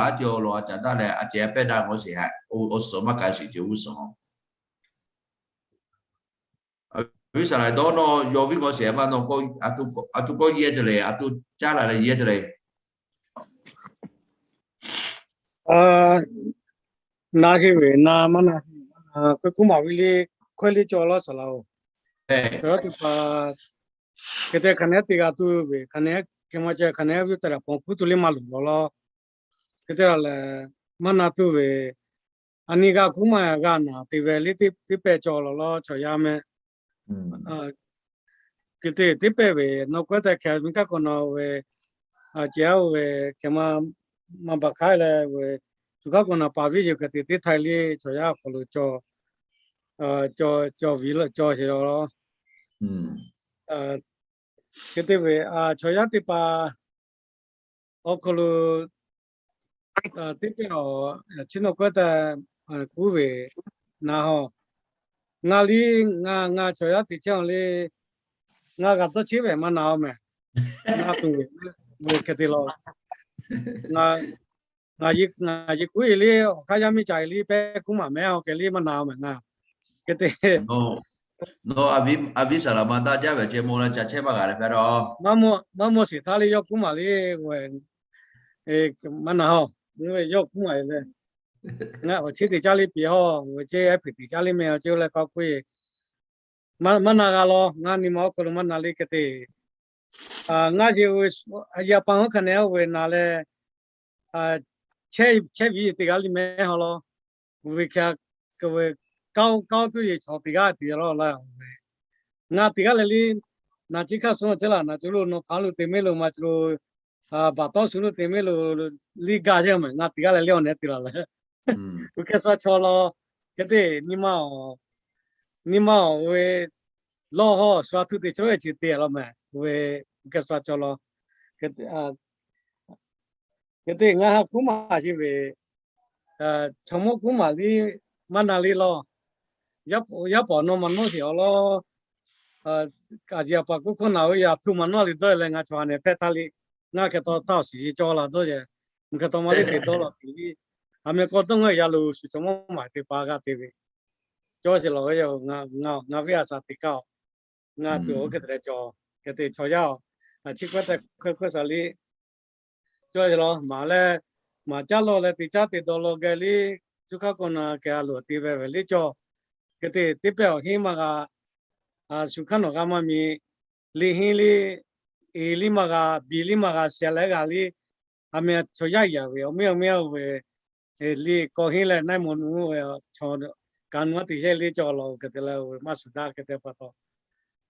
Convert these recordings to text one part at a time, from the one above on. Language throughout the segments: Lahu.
a ceh awˬ lawn a caˍ daˇ leh a ceh pehˇ daˇ g'awˇ sheˍ htaꞈ awˬ suhˍ maˇ k'ai sheˍ ceh g'uˇ suhˍ. Aˍviˉsaˍlaꞈ dawˇ nawˇ yaw viˉ g'awˇ sheˍ maˇ nawˬ k'o, a tuˬ k'awꞈ yehˇ te le, a tuˬ caˉ la leh yehˇ te le. Na sheˍ ve, na maˇ na, hk'e kuˉ maˍ ve le, hkawehˇ le cawˬ laˇ saˍ laꞈ-oˬ. Chaw yaˇ teˇ hpaˍ hk'e te hk'aˬ nehˉ te g'a tuˬ ve, hk'aˬ nehˉ hk'e maˇ ceh hk'aˬ nehˉ ve te laˬ hpawnˬ kuˉ tuˬ le maˇ loˍ law law. Hk'e te lehˬ, maˇ na tuˬ ve, a nyi g'a kuˉ maˍ g'a naˬ te ve le, teˇ pehˇ cawˬ law law chaw yaˇ meh. Hk'e te teˇ pehˇ ve nawˬ k'oˆ tehꞈ hkeh mi kaˉ k'awꞈ na ve, ceh oˇ ve hkeh maˇ baˬ hk'aˉ leh ve, shu kaˉ k'awꞈ na paˍ viˉ yoˬ hk'e te teˇ htaiˍ le chaw yaˇ awˬ hk'aw lo cawˬ ve cawˬ sheˍ law law. Hk'e te ve, chaw yaˇ teˇ hpaˍ awˬ hk'aw lo teˇ pehˇ awˬ chi nawˬ k'oˆ tehꞈ kuˉ ve na haw. Ngaˬ liˇ, ngaˬ, ngaˬ chaw yaˇ teꞈ chehˇ-oˬ le, ngaˬ g'a dawˇ cheˉ ve maˇ na-oˬ mehˬ. Ngaˬ tuˬ ve hk'e te law. Ngaˬ, ngaˬ yehˬ kuˉ e le, awˬ hk'aˇ yaˇ miˇ ca e le, pehˇ kuˉ maˍ mehˉ haw keh le maˇ na-oˬ mehˬ ngaˬ. Hk'e te Nawˬ, Aˍviˉsaˍlaꞈ ma daˇ jaˇ ve ceh maw leh ca chehˇ maˇ g'a leh hpehꞈ la. Maˇ mawˬ shiˍ htaˇ le yawˇ kuˉ maˍ le, maˇ na haw. Yawˇ kuˉ maˍ le. Ngaˬ awˬ cheˉ teꞈ caˇ le piˍ haw, awˬ cheˉ ehˉ piˍ teꞈ caˇ le meh awˬ cheˉ leh k'aw k'oˆ e. Maˇ na g'a law, ngaˬ nyi ma awˬ hk'aw lo maˇ na le hk'e te. Ngaˬ yehˬ ve, a yehˬ a pa hawˉ hk'a nehˬ oˇ ve na leh, chehˇ viˉ teˇ g'aˇ le mehˉ haw law. Ve hk'a, kaoˇ kaoˇ tuˬ yehˬ chaw teˇ g'aˇ te law laˇ ve. Ngaˬ teˇ g'aˇ leh le, naˬ chi hk'aˇ suh naˬ chehˇ laˬ, naˬ co lo nawˬ hpaˍ lo te mehˉ lo ma co lo, baˬ tawˇ suh lo te mehˉ lo, liˇ gaˇ chehˇ mehˬ. Ngaˬ teˇ g'aˇ leh le awˬ nehˬ te laˬ leh, uˬ hkeh shu a chaw law, hk'e te nyi ma awˬ, nyi ma awˬ ve lawˇ haw shu a htuˇ te chaw lo e chi te law mehˬ ve, uˬ hkeh shu a chaw law. Hk'e te ngaˬ ha kuˉ maˍ sheˍ ve, chaw mawˇ kuˉ maˍ liˇ maˇ na le law. Yaˇ paˍ nawˇ maˇ nawˇ sheˍ awˬ lawn, a ciˍ a pa kuˉ hkawˇ na ve yaꞈ htu maˇ nawˇ le dawˇ leh ngaˬ chaw ha nehˬ hpehˇ htaˇ le, ngaˬ hk'e taw htaˇ awˬ shiˍ ye cawˬ la dawˇ yehˬ, mvuhˇ hk'e taw maˇ le te dawˇ la te le. A meh k'aw dawˇ ngaˬ yaˇ lo shu chaw mawˇ maˍ te pa g'a te ve, cawˬ sheˍ laˬ ve yoˬ. Ngaˬ ve a shaˍ teꞈ kaˇ-oˬ, ngaˬ tuˬ oˇ hk'e te leh cawˬ, hk'e te chaw yaˇ-oˬ, a chi k'oˆ tehꞈ hk'e hk'e shaˍ le. Cawˬ sheˍ laˬ maˍ leh, maˍ caˇ law leh teꞈ caˇ teꞈ dawˬ law geh le, cuˇ hk'aˇ k'awꞈ na keh a loˍ te ve ve le cawˬ. Hk'e te teˇ pehˇ awˬ henˇ maˇ g'a, shu hk'aˇ nawˬ g'a maˇ mi, liˇ henˇ le, e liˇ maˇ g'a, biˬ liˇ maˇ g'a, sheh leh g'a le, a meh chaw yaˇ yaꞈ ve awˬ mehˇ awˬ mehˇ oˇ ve, liˇ k'aw henˇ leh naˇ mawˬ nu ve, chaw ka nu a teꞈ yehˇ le cawˬ laˬ-oˬ hk'e te leh maˇ shuˍ daꞈ hk'e te pa taw,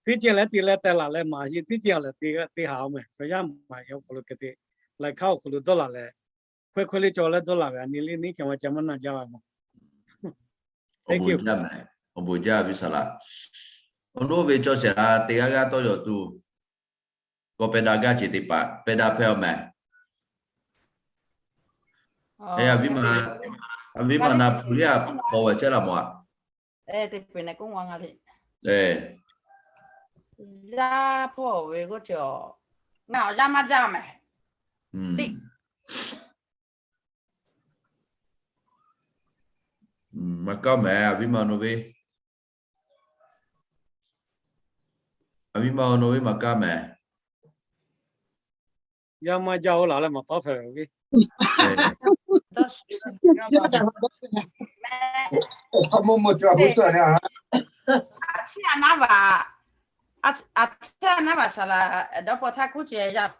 teˇ ceuˬ leh teˇ leh teh laˬ leh maˍ yeˬ, teˇ ceuˬ leh teˇ haꞈ-oˬ mehˬ. Chaw yaˇ maˍ yeˬ awˬ hk'aw lo hk'e te, laiˬ hk'aˇ awˬ hk'aw lo dawˇ laˬ leh, hkawehˇ hkawehˇ le cawˬ leh dawˇ laˬ ve a nyi le neˇ hkeh maˇ ca maˇ na jaˇ ve mawˬ. Awˬ bon jaˇ mehˬ, awˬ bon jaˇ Aˍviˉsaˍlaꞈ. Awˬ lonˉ ve cawˬ sheˍ la teˇ g'aˇ g'aˇ tawˇ yaw tuˬ, k'awꞈ pehˇ daꞈ gaˇ ceˬ teˇ hpaˍ pehˇ daꞈ hpehˇ-oˬ mehˬ. Aˍviˉ ma, Aˍviˉ ma na hpu liˇ a hpaw ve chehˇ la mawˬ a. Yaˇ hpawˇ ve k'oˆ ce, ngaˬ awˬ yaˇ maˇ jaˇ mehˬ. Maˇ kaˇ mehˬ, Aˍviˉ ma awˬ naw ve, Aˍviˉ ma awˬ naw ve maˇ kaˇ mehˬ. Yaˇ maˇ jaˇ-oˬ laˬ leh maˍ tawˉ hpehꞈ ve. Aˍ, a naˉ baˬ, a, a naˉ baˬ saˍ laꞈ dawˇ paw htaˇ kuˉ ce yaˇ,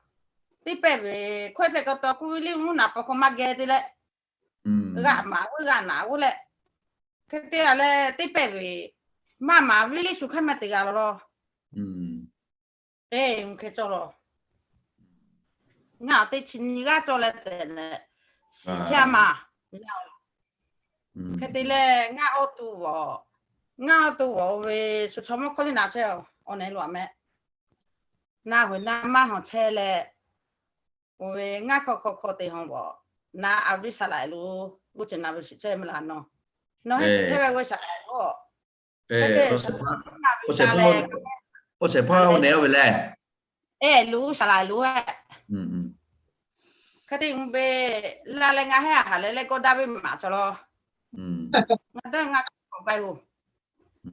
teˇ pehˇ ve hkawehˇ htehꞈ kaw taw kuˉ ve liˇ mvuhˇ naꞈ paw hk'aw maˇ geh te leh, g'aꞈ maˍ g'uˇ g'aꞈ naꞈ g'uˇ leh, hk'e te a leh teˇ pehˇ ve maˇ maˍ ve liˇ shu hk'aˇ maˇ te g'a law law. Eˬ, hk'e cawˬ law. Ngaˬ teˇ chi nyi g'aˇ cawˬ leh tehꞈ leh, shiˍ chehˇ a ma. Hk'e te leh ngaˬ awˬ to g'awˬ, ngaˬ awˬ to g'awˬ ve shu chaw mawˇ hkawˇ liˇ na chehˇ awˬ nehˬ lo a meh. Na hui na maˇ hawˬ chehˇ leh, oˇ ve ngaˬ hk'aw hk'aw hk'aw te hawˬ g'awˬ, na Aˍviˉsaˍlaꞈ lo g'uˇ ce na ve shiˍ chehˇ maˇ la nawˬ. Nawˬ heˆ shiˍ chehˇ ve g'uˇ saˍ laꞈ lo. Awˬ shehˍ hpaˇ, awˬ shehˍ hpaˇ oˇ nehˬ oˇ ve lehˬ, eˬ, lo saˍ laꞈ lo e. Hk'e te mvuhˇ ve laˇ leh ngaˬ hehˉ a haˍ leh leh kawˆ daˇ ve maˍ cawˬ law. Ngaˬ dawˇ ngaˬ kawˆ k'ai-oˬ.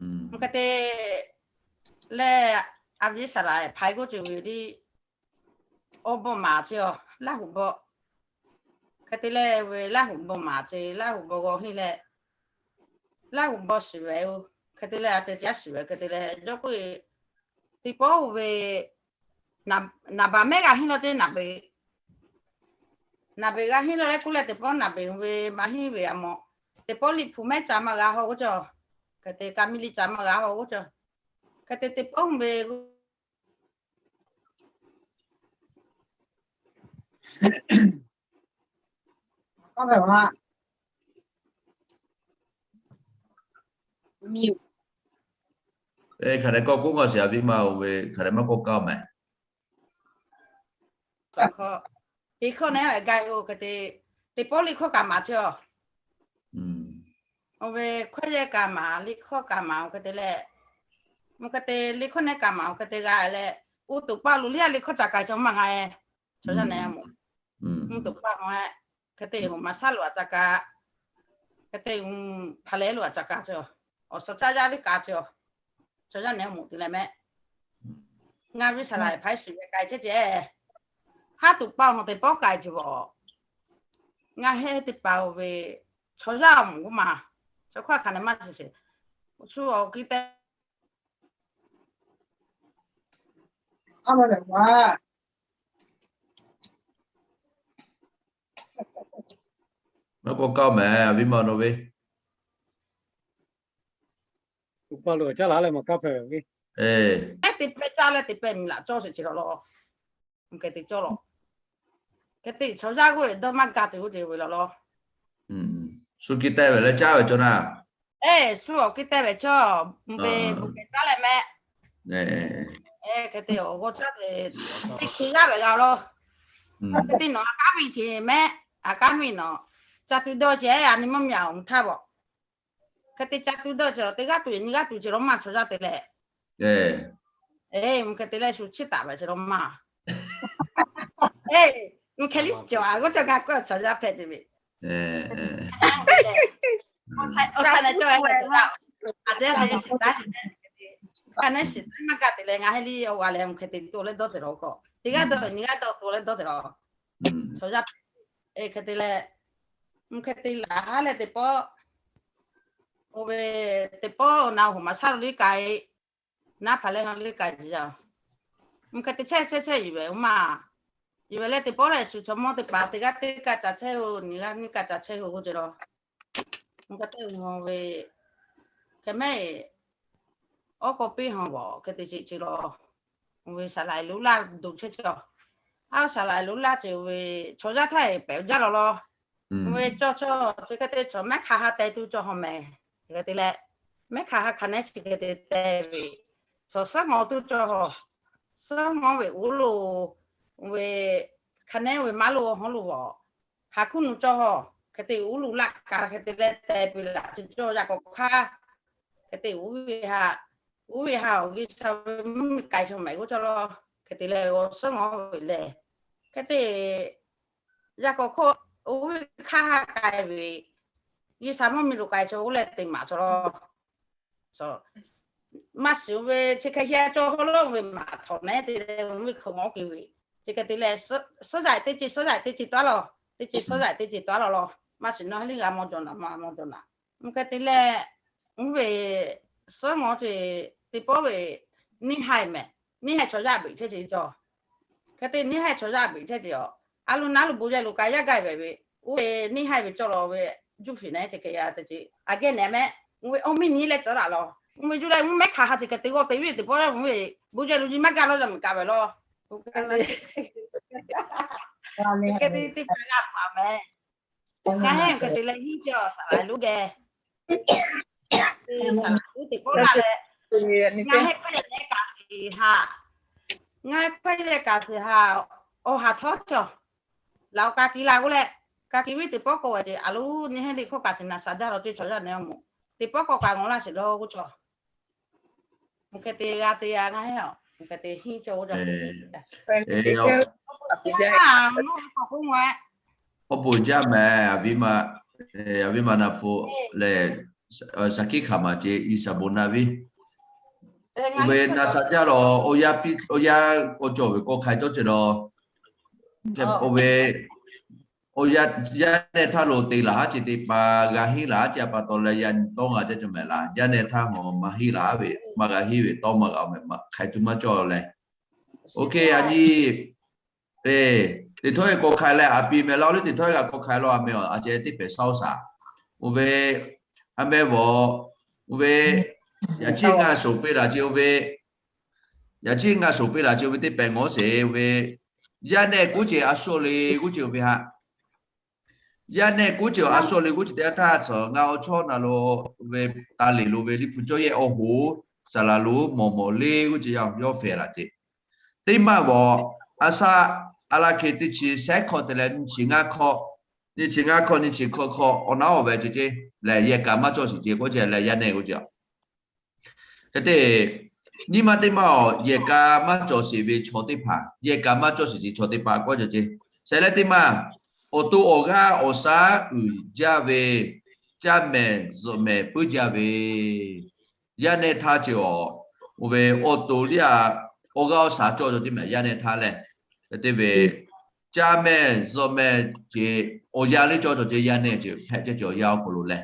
Mvuhˇ hk'e te leh, a viˉ saˍ laˍ hpaiˇ g'uˇ ceuˬ ve tiˉ awˬ bawˆ maˍ ce-oˬ, Laˇ huˍ bawˆ. Hk'e te leh ve Laˇ huˍ bawˆ maˍ ce, Laˇ huˍ bawˆ g'aw henˇ leh, Laˇ huˍ bawˆ shiˍ ve-oˬ. Hk'e te leh a ceh caˉ shiˍ ve hk'e te leh, yawˇ k'oˆ ve, teˇ pawˆ ve naˍ baˍ mehˆ g'a henˇ law teˇ naˍ beˍ naˍ beˍ g'a henˇ law leh k'oˆ leh, teˇ pawˆ naˍ beˍ ve maˇ henˇ ve a mawˬ. Teˇ pawˆ liꞈ hpu mehˆ ca maˇ g'a haw g'uˇ cawˬ. Hk'e te ka miˇ liˇ ca maˇ g'a haw g'uˇ cawˬ. Hk'e te teˇ pawˆ ve Hk'aˬ hk'e kawˆ k'oˆ k'o shiˍ a viˉ ma-oˬ ve, hk'aˬ hk'e maˇ kawˆ kaˇ mehˍ. Liꞈ hkawˇ nehˉ leh gaˇ-oˬ hk'e te, teˇ pawˆ liꞈ hkawˇ kaꞈ maˍ ce-oˬ. Oˇ ve hkawˇ yehˇ kaꞈ maˍ, liꞈ hkawˇ kaꞈ maˍ-oˬ hk'e te leh, mvuhˇ hk'e te liꞈ hkawˇ nehˉ kaꞈ maˍ-oˬ hk'e te g'a leh, uˉ tuˬ paˇ lo liˇ a liꞈ hkawˇ ca k'ai cawˬ maˇ g'a-e. Chaw yaˇ nehˉ mawˬ. Uˉ tuˬ paˇ mawˬ-e. Hk'e te maˍ saˉ lo a ca kaꞈ, hk'e te hpaˍ lehˬ lo a ca kaꞈ ce-oˬ. Awˬ suhˍ caˇ yaˇ liˇ kaꞈ ce-oˬ. Chaw yaˇ nehˉ mawˬ te leh mehˆ. Ngaˬ viˉ saˍ laˍ hpaiˇ shiˍ ve k'ai chehˇ ceh, haˉ tuˬ paˇ hawˬ teˇ pawˆ k'ai ce bawˬ. Ngaˬ hehˉ teˇ paˍ-oˬ ve, chaw yaˇ mawˬ k'oˆ ma. Chaw hkawˇ hk'aˬ nehˬ maˇ shiˍ sheˍ. Shu awˬ kiˇ tehˇ Maˇ kawˆ kaˇ mehˍ, a viˉ ma nawˬ ve. Uˉ pa lo caˇ la leh maˇ kaˇ hpehꞈ ve. Ehˉ, teˇ pehˇ caˇ leh teˇ pehˇ miˬ laꞈ cawˇ sheˍ ce law law. Mvuhˇ hk'e te cawˇ law. Hk'e te chaw yaˇ g'uˇ dawˇ maˇ gaˇ ce g'uˇ ce ve law law. Shu kiˇ tehˇ ve leh caˇ ve cawˇ naˇ. Ehˉ, shu awˬ kiˇ tehˇ ve cawˇ, mvuhˇ ve mvuhˇ hk'e caˇ leh mehˆ. Ehˉ, hk'e te awˬ g'awˇ caˇ ve, teˇ hk'e g'aˇ ve g'a law. Hk'e te nawˬ a kanˉ miˬ ce mehˆ, a kanˉ miˬ nawˬ ca tuˬ dawˇ ce, a nyi mvuhˇ miˬ a awˬ mvuhˇ htaˇ bawˬ. Hk'e te ca tuˬ dawˇ ce, teˇ g'aˇ tuˬ nyi g'aˇ tuˬ ce law maˇ chaw yaˇ te leh. Ehˉ, mvuhˇ hk'e te leh shu chiˇ taˍ ve ce law maˇ. Ehˉ, mvuhˇ hk'e liˇ cawˬ a g'uˇ cawˬ g'a k'oˆ chaw yaˇ hpehꞈ ce ve. Awˬ hk'aˇ nehˬ cawˇ ve chaw yaˇ, a dehˉ hk'e shiˍ taˉ, hk'aˬ nehˉ shiˍ taˉ maˇ gaˇ te leh ngaˬ hehˉ liˇ awˬ g'a leh mvuhˇ hk'e te to leh dawˇ ce law k'o, teˇ g'aˇ dawˇ nyi g'aˇ dawˇ to leh dawˇ ce law. Chaw yaˇ hpehꞈ, ehˉ, hk'e te leh, mvuhˇ hk'e te laˬ ha leh teˇ pawˆ, oˇ ve teˇ pawˆ na hoꞈ maˍ shaˉ lo liˇ k'ai, naˉ hpaˍ leh na liˇ k'ai ce yaˇ. Mvuhˇ hk'e te chehˇ chehˇ chehˇ yuˬ ve oˇ ma. Yuˬ ve leh teˇ pawˆ leh shu chaw mawˇ teˇ hpaˍ teˇ g'aˇ teˇ kaˇ ca chehˇ-oˬ, nyi g'aˇ nyi kaˇ ca chehˇ-oˬ k'oˆ ce law. Mvuhˇ hk'e te mvuhˇ ve, hk'e mehˆ awˉ k'aw piˇ hawˬ bawˬ hk'e te ce ce law. Oˇ ve saˍ laˍ lo laˇ doˬ chehˇ cawˬ. A, saˍ laˍ lo laˇ ce ve chaw yaˇ htaˇ pehꞈ jaˇ law law. Oˇ ve cawˇ cawˇ chi hk'e te chaw mehˆ hk'aˬ ha teh tuˬ cawˇ hawˬ mehˍ. Hk'e te leh, mehˆ hk'aˬ ha hk'aˬ nehˉ chi hk'e te teh ve, chaw suhˉ ngawˬ tuˬ cawˇ hawˬ. Suhˉ ngawˬ ve oˇ lo, oˇ ve hk'aˬ nehˉ ve maˇ lo hawˉ lo a, ha hkuˇ nu cawˇ hawˬ. Hk'e te oˇ lo laꞈ ka hk'e te leh teh piˇ laꞈ ce cawˇ yaꞈ k'awꞈ hk'aˇ. Hk'e te oˇ ve ha, oˇ ve ha awˬ G'uiˬsha ve mvuhˇ miˬ k'ai chaw mehˍ g'uˇ cawˇ law. Hk'e te leh awˬ suhˉ ngawˬ ve lehˬ, hk'e te yaꞈ k'awꞈ hk'oˆ oˇ ve hk'aˇ ha k'ai ve, G'uiˬsha mvuhˇ miˬ lo k'ai chaw oˇ leh te maˍ cawˬ law. Maˇ shiˍ ve chi hk'e hia cawˇ hawˉ lo ve maˍ htawꞈ nehˉ te leh mvuhˇ miˬ hk'aw ngawˬ ke ve, chi hk'e te leh suhˉ zaiˬ teˇ ce suhˉ zaiˬ teˇ ce taˉ law, teˇ ce suhˉ zaiˬ teˇ ce taˉ law law. Maˇ shiˍ nawˇ hehˉ liˇ g'a mawˇ jawˬ naˍ, maˇ mawˇ jawˬ naˍ. Mvuhˇ hk'e te leh, oˇ ve suhˉ ngawˬ ce teˇ pawˆ ve neˇ haiˬ mehˍ, neˇ haiˬ chaw yaˇ beꞈ chehˇ ce cawˬ. Hk'e te neˇ haiˬ chaw yaˇ beꞈ chehˇ ce a, a lo naˉ lo bon yehˬ lo k'ai yaˇ gaˇ ve ve, oˇ ve neˇ haiˬ ve cawˇ law ve, juˇ hpfuhˍ nehˉ ce hk'e yaˇ te ce a geh nehˬ mehˆ. Oˇ ve awˬ miˇ nyi leh cawˬ daꞈ law. Oˇ ve juˇ leh mvuhˇ mehˆ hk'aˬ ha ce hk'e te g'awˇ te ve teˇ pawˆ, oˇ ve bon yehˬ lo nyi maˇ gaˇ law yaˇ miˬ kaˍ ve law. Hk'e te teˇ hpaˍ g'a hpaˍ mehˍ. Ngaˬ hehˉ hk'e te leh hiˉ cawˬ saˍ laˍ lonˉ geh. Saˍ laˍ lonˉ teˇ pawˆ la leh, ngaˬ hehˉ hk'e leh kaꞈ shiˍ ha, ngaˬ hehˉ hk'e leh kaꞈ shiˍ ha, awˬ ha htawˇ cawˬ. Laꞈ ka ki la k'oˆ leh, ka ki ve teˇ pawˆ k'oˆ ve ce, a lo neˇ hehˉ liˇ hkawˇ kaꞈ shiˍ naˍ shaˍ jaˇ law ce chaw yaˇ nehˉ mawˬ. Teˇ pawˆ k'awꞈ kaꞈ ngawˬ laˇ shiˍ law k'oˆ cawˬ. Mvuhˇ hk'e te g'a te g'a ngaˬ hehˉ a, mvuhˇ hk'e te hiˉ cawˬ k'oˆ cawˬ. Mvuhˇ k'awꞈ k'oˆ ngaˬ Awˬ bon jaˇ mehˍ, a viˉ ma, a viˉ ma na hpu lehˬ, Saˍkiˉhkaˍ maˬ ce, Iˉsaˍboˍnaˆ viˉ. Oˇ ve na sha jaˇ lawˬ, awˬ yanˇ k'awꞈ cawˬ ve k'awꞈ hk'ai cawˇ ce lawˬ. Oˇ ve, yaˇ nehˇ htaˇ lo te laˬ haˉ ce teˇ pa, g'a henˇ laˬ haˉ ce a pa taw leh yaꞈ nyi tawˇ g'a jaˇ cawˬ mehˍ laˬ. Yaˇ nehˇ htaˇ hawˬ maˇ henˇ laˬ ve, maˇ g'a henˇ ve tawˇ maˇ g'a mehˍ, hk'ai tuˬ maˇ cawˇ leh. Oˇ hk'e a nyi, teˇ htawˇ e k'awꞈ hk'ai leh a piˇ mehˍ laˇ, oˇ leh teˇ htawˇ e g'a k'awꞈ hk'ai law a mehˍ a ce teˇ pehˍ shaˉ oˇ shaˍ. Oˇ ve, a mehˍ vawˬ, oˇ ve, yaꞈ chiˉ ngaˇ shoˍ peˇ laˬ ce oˇ ve, yaꞈ chiˉ ngaˇ shoˍ peˇ laˬ ce oˇ ve teˇ pehˍ ngawˬ sheˍ ve, yaˇ nehˇ kuˉ ce a shu le g'uˇ ce oˇ ve haꞈ. Yaˇ nehˇ kuˉ ce a shu le g'uˇ ce teˇ yanˇ htaˇ, tcuh ngaˇ awˬ chawˇ na lo ve, taˇ liꞈ lo ve Liꞈ hpu cawˇ yehˬ awˬ hoˍ, saˍ laˍ lo mawˬ mawˬ le g'uˇ ce yawˇ fehˍ laˬ ce. Teˇ maˇ vawˬ, a shaˆ, a la hk'e teˇ chi shehˉ hkawˇ te leh nyiˇ chi ngaˇ hkawˇ, nyiˇ chi ngaˇ hkawˇ, nyiˇ chi hkawˇ hkawˇ awˬ naˉ awˬ ve ce ce, lehˬ yehˬ kaꞈ maˇ cawˬ sheˍ ce k'oˆ ce leh yaˇ nehˇ k'oˆ ce. Hk'e te, nyiˇ maˇ teˇ maˇ awˬ yehˬ kaꞈ maˇ cawˬ sheˍ ve chaw teˇ hpaˍ, yehˬ kaꞈ maˇ cawˬ sheˍ ce chaw teˇ hpaˍ k'oˆ ce ce. Shehˍ leh teˇ maˇ, awˬ to awˬ g'aˇ awˬ shaˉ uiˍ jaˇ ve, caˇ mehˍ zuhꞈ mehˍ puiˉ jaˇ ve, yaˇ nehˇ htaˇ ce awˬ, oˇ ve awˬ to liˇ a, awˬ g'aˇ awˬ shaˉ cawˇ cawˬ ce mehˍ yaˇ nehˇ htaˇ leh, te ve, caˇ mehˍ zuhꞈ mehˍ ce, awˬ yanˇ liˇ cawˇ cawˬ ce yaˇ nehˇ ce hpehꞈ ce ce awˬ yanˇ awˬ hk'aw lo leh,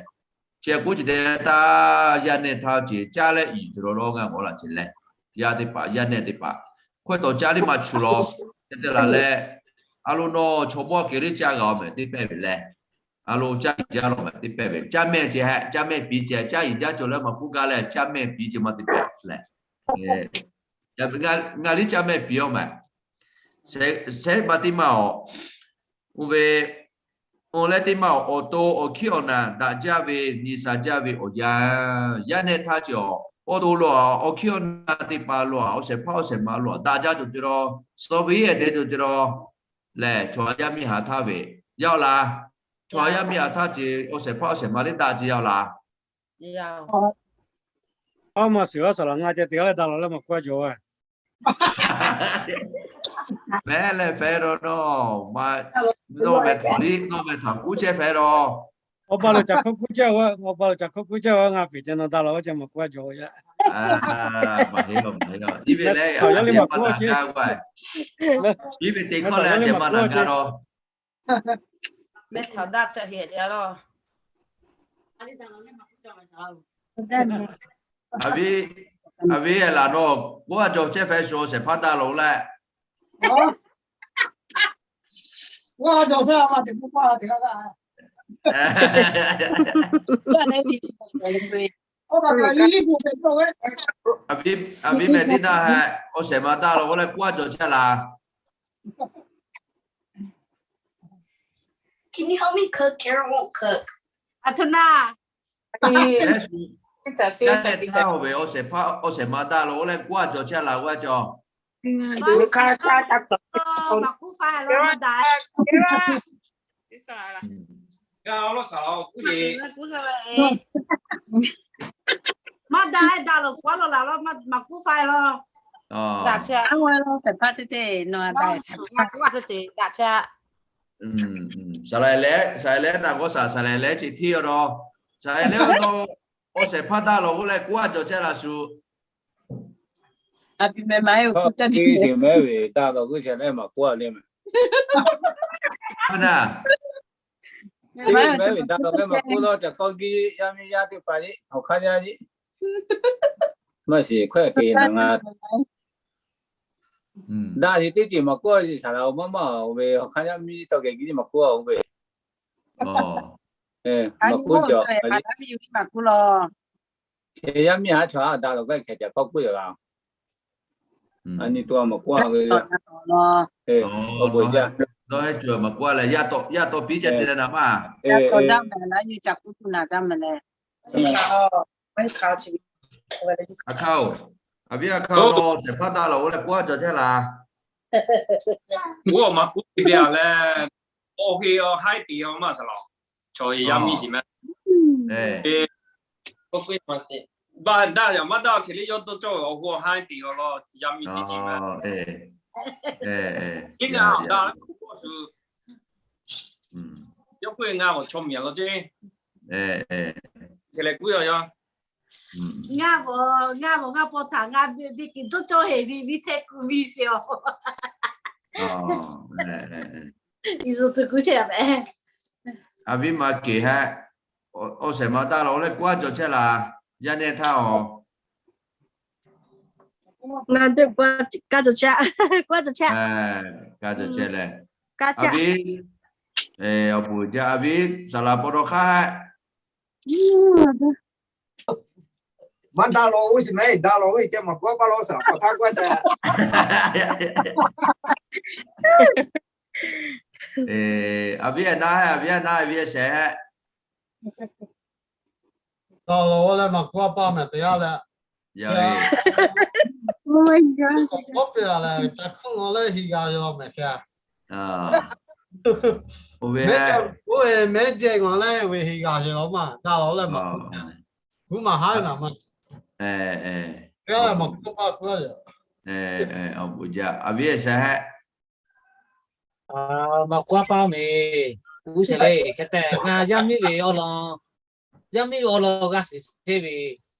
chi k'oˆ ce te taˇ, yaˇ nehˇ htaˇ ce caˇ leh iˍ ce law law ngaˇ g'awˬ laꞈ ce leh, yaˇ teˇ hpaˍ yaˇ nehˇ teˇ hpaˍ, hkawehˇ tawˍ caˇ liˇ maˇ chu law, te te laˬ leh, a lo nawˬ chaw bawˇ kehˬ liˇ caˇ g'a mehˍ teˇ pehˇ ve leh, a lo caˇ iˍ jaˇ law mehˍ teˇ pehˇ ve, caˇ mehˍ ce hehꞈ, caˇ mehˍ piˍ ce, caˇ iˍ jaˇ cawˬ leh maˇ k'oˆ gaˇ leh caˇ mehˍ piˍ ce maˇ teˇ pehˇ leh, ngaˬ liˇ caˇ mehˍ piˍ aˬ mehˍ. Shehˍ maˇ teˇ maˇ awˬ, oˇ ve, oˇ leh teˇ maˇ awˬ, awˬ to awˬ hkiˉ awˬ naˬ daꞈ jaˇ ve, nyi sha jaˇ ve awˬ yanˇ, yaˇ nehˇ htaˇ ce awˬ, awˬ to lo a, awˬ hkiˉ awˬ naˬ teˇ hpaˍ lo a, awˬ shehˍ hpaˇ awˬ shehˍ ma lo a daꞈ jaˇ cawˬ ce law, suh ve iˉ ehˍ te cawˬ ce law, lehˬ chaw yaˇ miˇ haꞈ htaˇ ve, yaˇ oˬ laˬ. Chaw yaˇ miˇ haꞈ htaˇ ce awˬ shehˍ hpaˇ awˬ shehˍ ma liˇ daꞈ ce yaˇ oˬ laˬ. Aˉ maˇ shiˍ laˇ saˍ laˍ ngaˇ ceh teˇ g'aˇ leh daꞈ lawˬ leh maˇ k'oˆ a jawˬ ve. Mehˉ leh fehˉ rawˬ nawˬ, nawˬ mehˍ htaꞈ liˇ, nawˬ mehˍ htaꞈ kuˉ chehˇ fehˉ rawˬ. Awˬ ba lo ca hkawˇ kuˉ chehˇ, awˬ ba lo ca hkawˇ kuˉ chehˇ ve ngaˇ piˍ ceh nawˬ daꞈ lawˬ ve ceh maˇ k'oˆ a jawˬ ve. Maˇ heˆ lawˬ, maˇ heˆ lawˬ. Iˉ ve leh a ceh maˇ na gaˇ k'o, iˉ ve teˇ hkawˇ leh a ceh maˇ na gaˇ lawˬ. Mehˉ htaꞈ daꞈ ca heˍ leh lawˬ. A viˉ, a viˉ e laˬ nawˬ, k'oˆ a jawˬ chehˇ fehˉ shu shehˍ hpaˇ daꞈ lawˬ leh. A viˉ, a viˉ mehˍ teˇ naˇ hehꞈ, awˬ shehˍ ma daꞈ lawˬ k'oˆ leh k'oˆ a jawˬ chehˇ laˬ. Can you help me cook? Karen won't cook. Aˬ htoꞈ na. Yaˇ nehˇ htaˇ oˇ ve awˬ shehˍ hpaˇ awˬ shehˍ ma daꞈ lawˬ k'oˆ leh k'oˆ a jawˬ chehˇ laˬ k'oˆ a cawˬ. Maꞈ kuˉ fa lawˬ, maˇ daꞈ. Maˇ daꞈ, daꞈ lawˬ k'oˆ lawˬ laˬ lawˬ, maꞈ kuˉ fa lawˬ. Daꞈ chehˇ. Aˉ, awˬ shehˍ hpaˇ teˇ teˇ nawˬ daꞈ, maꞈ kuˉ fa teˇ teˇ daꞈ chehˇ. Saˍ laˍ lehˉ, saˍ laˍ lehˉ naˬ g'awˇ saˍ, saˍ laˍ lehˉ ce hteˇ a dawˇ. Saˍ laˍ lehˉ a dawˇ, awˬ shehˍ hpaˇ daꞈ lawˬ k'oˆ leh k'oˆ a jawˬ chehˇ laˬ shu. A pi meh ma e o ku ca ce meh ve daꞈ lawˬ k'oˆ chehˇ leh maꞈ kuˉ a le meh. Maˇ na. Meh ve daꞈ lawˬ k'oˆ maꞈ kuˉ lawˬ ca kawˇ giˇ yaˇ miˇ yaˇ teˇ hpaˍ le awˬ hk'aˇ yaˇ le. Maˇ shiˍ hkawehˇ ke na ngaˬ. Daꞈ sheˍ teˇ ceuˬ maꞈ kuˉ a saˍ laˍ awˬ maˇ maˇ oˇ ve awˬ hk'aˇ yaˇ miˇ tawˇ kehˬ giˇ maꞈ kuˉ a oˇ ve. Maꞈ kuˉ cawˬ a le. Yaˇ miˇ haˉ chaw haˉ daꞈ lawˬ k'oˆ hkeh ca kawˇ kuˉ yaˬ la. A nyi to maꞈ kuˉ a ve. Awˬ bon jaˇ. Dawˇ hehˉ cuˬ maꞈ kuˉ a leh yaˇ taw piˉ ceh te leh naˍ maˇ. Yaˇ taw jaˇ mehˍ leh nyi ca kuˉ tuˬ naˍ jaˇ mehˍ leh. A hkaoˇ, a viˉ a hkaoˇ, nawˬ shehˍ hpaˇ daꞈ lawˬ k'oˆ leh k'oˆ a jawˬ chehˇ laˬ. Oˇ maꞈ kuˉ te te a leh, awˬ heˆ awˬ haiˉ te a maˇ saˍ laˍ. Chaw yaˇ miˇ shiˍ meh. Ba daꞈ yaꞈ maˇ daꞈ hk'e le yawˇ dawˇ cawˇ ve awˬ hoˉ awˬ haiˉ te a lawˬ yaˇ miˇ teˇ ceuˬ meh. Iˉ na daꞈ shu. Yawˇ k'oˆ ve ngaˬ awˬ chaw miˬ a law ceˇ. Hk'e leh k'oˆ yaw yaw. Ngaˬ awˬ, ngaˬ awˬ, ngaˬ paw htaꞈ ngaˬ ve kiˬ dawˇ cawˇ heˍ ve viˉ hteˇ kuˬ viˉ sheˍ a. Yeˍsuˆ Hkriꞈ kuˬ chehˇ a mehˍ. A viˉ ma keˬ hehˆ, awˬ shehˍ ma daꞈ la leh k'oˆ a cawˬ chehˇ laˬ, yaˇ nehˇ htaˇ a. Ngaˬ dawˇ k'oˆ a cawˬ chehˇ, k'oˆ a cawˬ chehˇ, k'oˆ a cawˬ chehˇ leh, a viˉ, awˬ bon jaˇ a viˉ saˍ laˍ paw taw hk'aˇ hehˆ. Maˇ daꞈ la oˇ shiˍ mehˍ, daꞈ la oˇ shiˍ ceh maˬ k'oˆ a paˇ la saˍ laˍ paw htaˇ k'oˆ a cawˬ. A viˉ a naˉ hehˆ, a viˉ a naˉ, a viˉ a shehˍ hehˆ. Taˍ lawˬ leh maˬ k'oˆ a paˇ mehˍ teˇ g'aˇ leh, k'oˆ piˇ a leh ca hk'oˆ lawˬ leh heˍ g'a yaw mehˍ hk'e. Oˇ ve, oˇ ve mehˉ jehˇ ngaˬ leh ve heˍ g'a yaw maˬ daꞈ lawˬ leh maˬ k'oˆ, kuˉ maˬ haˉ naˍ maˬ, maˬ k'oˆ paˇ k'oˆ a. Awˬ bon jaˇ a viˉ a shehˍ hehˆ. Maˬ k'oˆ a paˇ mehˍ, uˉ shehˍ le hk'e te ngaˬ yaˇ miˇ ve awˬ lawn, yaˇ miˇ ve awˬ lawn g'a shiˍ chehˇ ve,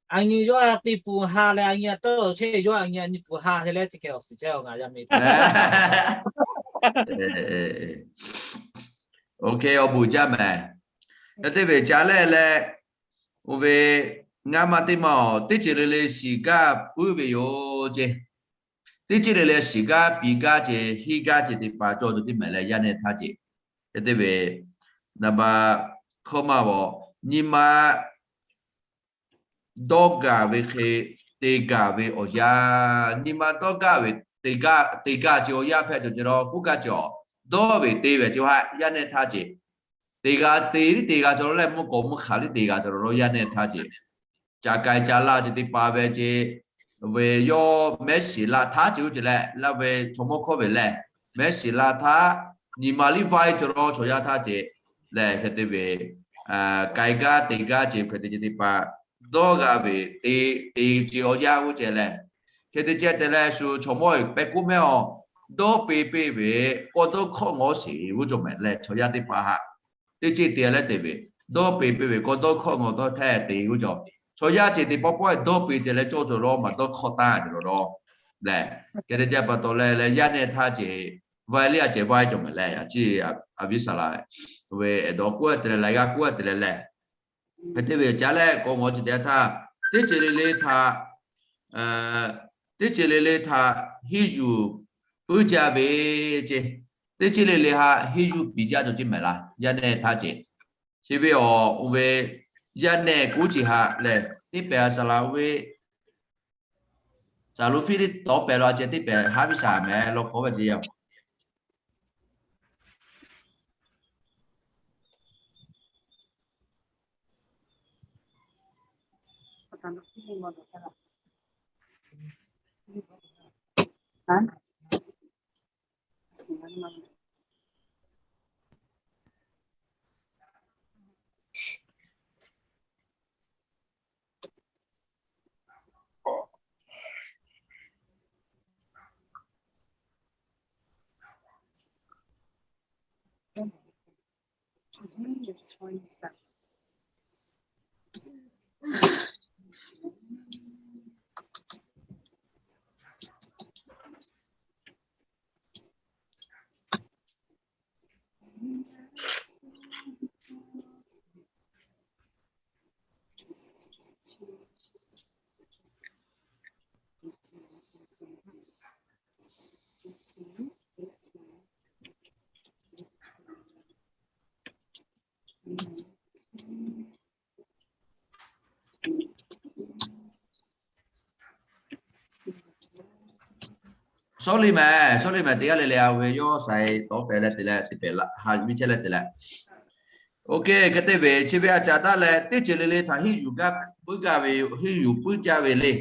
a nyi yawˇ a teˇ pun ha leh a nyi a tawˇ chehˇ ve yawˇ a nyi a nyi pun ha hk'e leh teˇ hkeh awˬ shiˍ chehˇ a ngaˬ yaˇ miˇ. Oˇ hk'e awˬ bon jaˇ mehˍ. Yaˇ teˇ ve ca leh leh, oˇ ve ngaˇ maˇ teˇ maˇ awˬ teˇ ceuˬ le le shiˍ gaˇ puiˉ ve yoˬ ceˇ. Teˇ ceuˬ le le shiˍ gaˇ piˍ gaˇ ceˇ, henˇ gaˇ ceˇ teˇ hpaˍ cawˬ tuˬ teˇ mehˍ leh yaˇ nehˇ htaˇ ceˇ. Yaˇ teˇ ve naˍ baˬ hkawˇ maˇ awˬ nyi ma dawˇ gaˬ ve hk'e te gaˬ ve awˬ yanˇ, nyi ma dawˇ gaˇ ve te gaˇ, te gaˇ ce awˬ yanˇ hpehꞈ tuˬ ce la k'oˆ gaˇ ce a. Dawˇ ve te ve ce haꞈ yaˇ nehˇ htaˇ ce. Te g'a te liˇ te g'a cawˬ la leh mvuhˇ k'awꞈ mvuhˇ hk'aˬ liˇ te g'a cawˬ la lawˬ yaˇ nehˇ htaˇ ce. Ca k'ai ca la ce teˇ hpaˍ ve ce, ve yawˇ mehˉ shiˍ la htaˇ ce oˇ ce leh laˇ ve chaw mawˇ hkawˇ ve lehˬ, mehˉ shiˍ la htaˇ nyi ma liˇ vaiˇ cawˬ la chaw yaˇ htaˇ ce lehˬ hk'e te ve k'ai gaˇ te gaˇ ce hk'e te ce teˇ hpaˍ dawˇ g'a ve te, te ce awˬ yanˇ oˇ ce lehˬ, hk'e te ce te leh shu chaw mawˇ pehˇ k'oˆ mehˉ a, dawˇ peˇ peˇ ve kawˇ dawˇ hkawˇ ngawˬ sheˍ oˇ cawˬ mehˍ leh chaw yaˇ teˇ hpaˍ haꞈ teˇ ceˇ te leh te ve, dawˇ peˇ peˇ ve kawˇ dawˇ hkawˇ ngawˬ dawˇ htaˇ te oˇ cawˬ. Chaw yaˇ ce teˇ pawˆ pawˆ dawˇ peˇ ce leh cawˇ cawˬ la maˬ dawˇ hkawˇ taˇ ce la lawˬ lehˬ, hk'e te ce pa taw leh leh yaˇ nehˇ htaˇ ce vaiˇ liˇ a ce vaiˇ cawˬ mehˍ leh a ciˉ a viˉ saˍ laˍ ve eˬ dawˇ k'oˆ te leh leh g'a k'oˆ te leh leh, hk'e te ve ca leh kawˇ ngawˬ ce te htaˇ, teˇ ceuˬ le le htaꞈ teˇ ceuˬ le le htaꞈ henˇ yuˬ puiˉ jaˇ ve ce. Teˇ ceuˬ le le haꞈ henˇ yuˬ piˍ jaˇ cawˬ ce mehˍ laˇ yaˇ nehˇ htaˇ ce. Chi ve awˬ oˇ ve yaˇ nehˇ k'oˆ ce haꞈ lehˬ teˇ pehˍ a saˍ laˍ oˇ ve saˍ laˍ fiˇ liˇ tawˍ pehˍ la ce teˇ pehˍ haˉ viˉ saˍ mehˍ law k'oˆ ve ce yaˇ Sorry mehˍ, sorry mehˍ, teˇ g'aˇ le le a ve yawˇ sai tawˉ pehˍ leh te leh te pehˍ la ha viˇ chehˇ leh te leh. Oˇ hk'e hk'e te ve chi ve a caˍ taˉ leh teˇ ceuˬ le le htaꞈ henˇ yuˬ gaˇ puiˉ gaˇ ve, henˇ yuˬ puiˉ jaˇ ve le.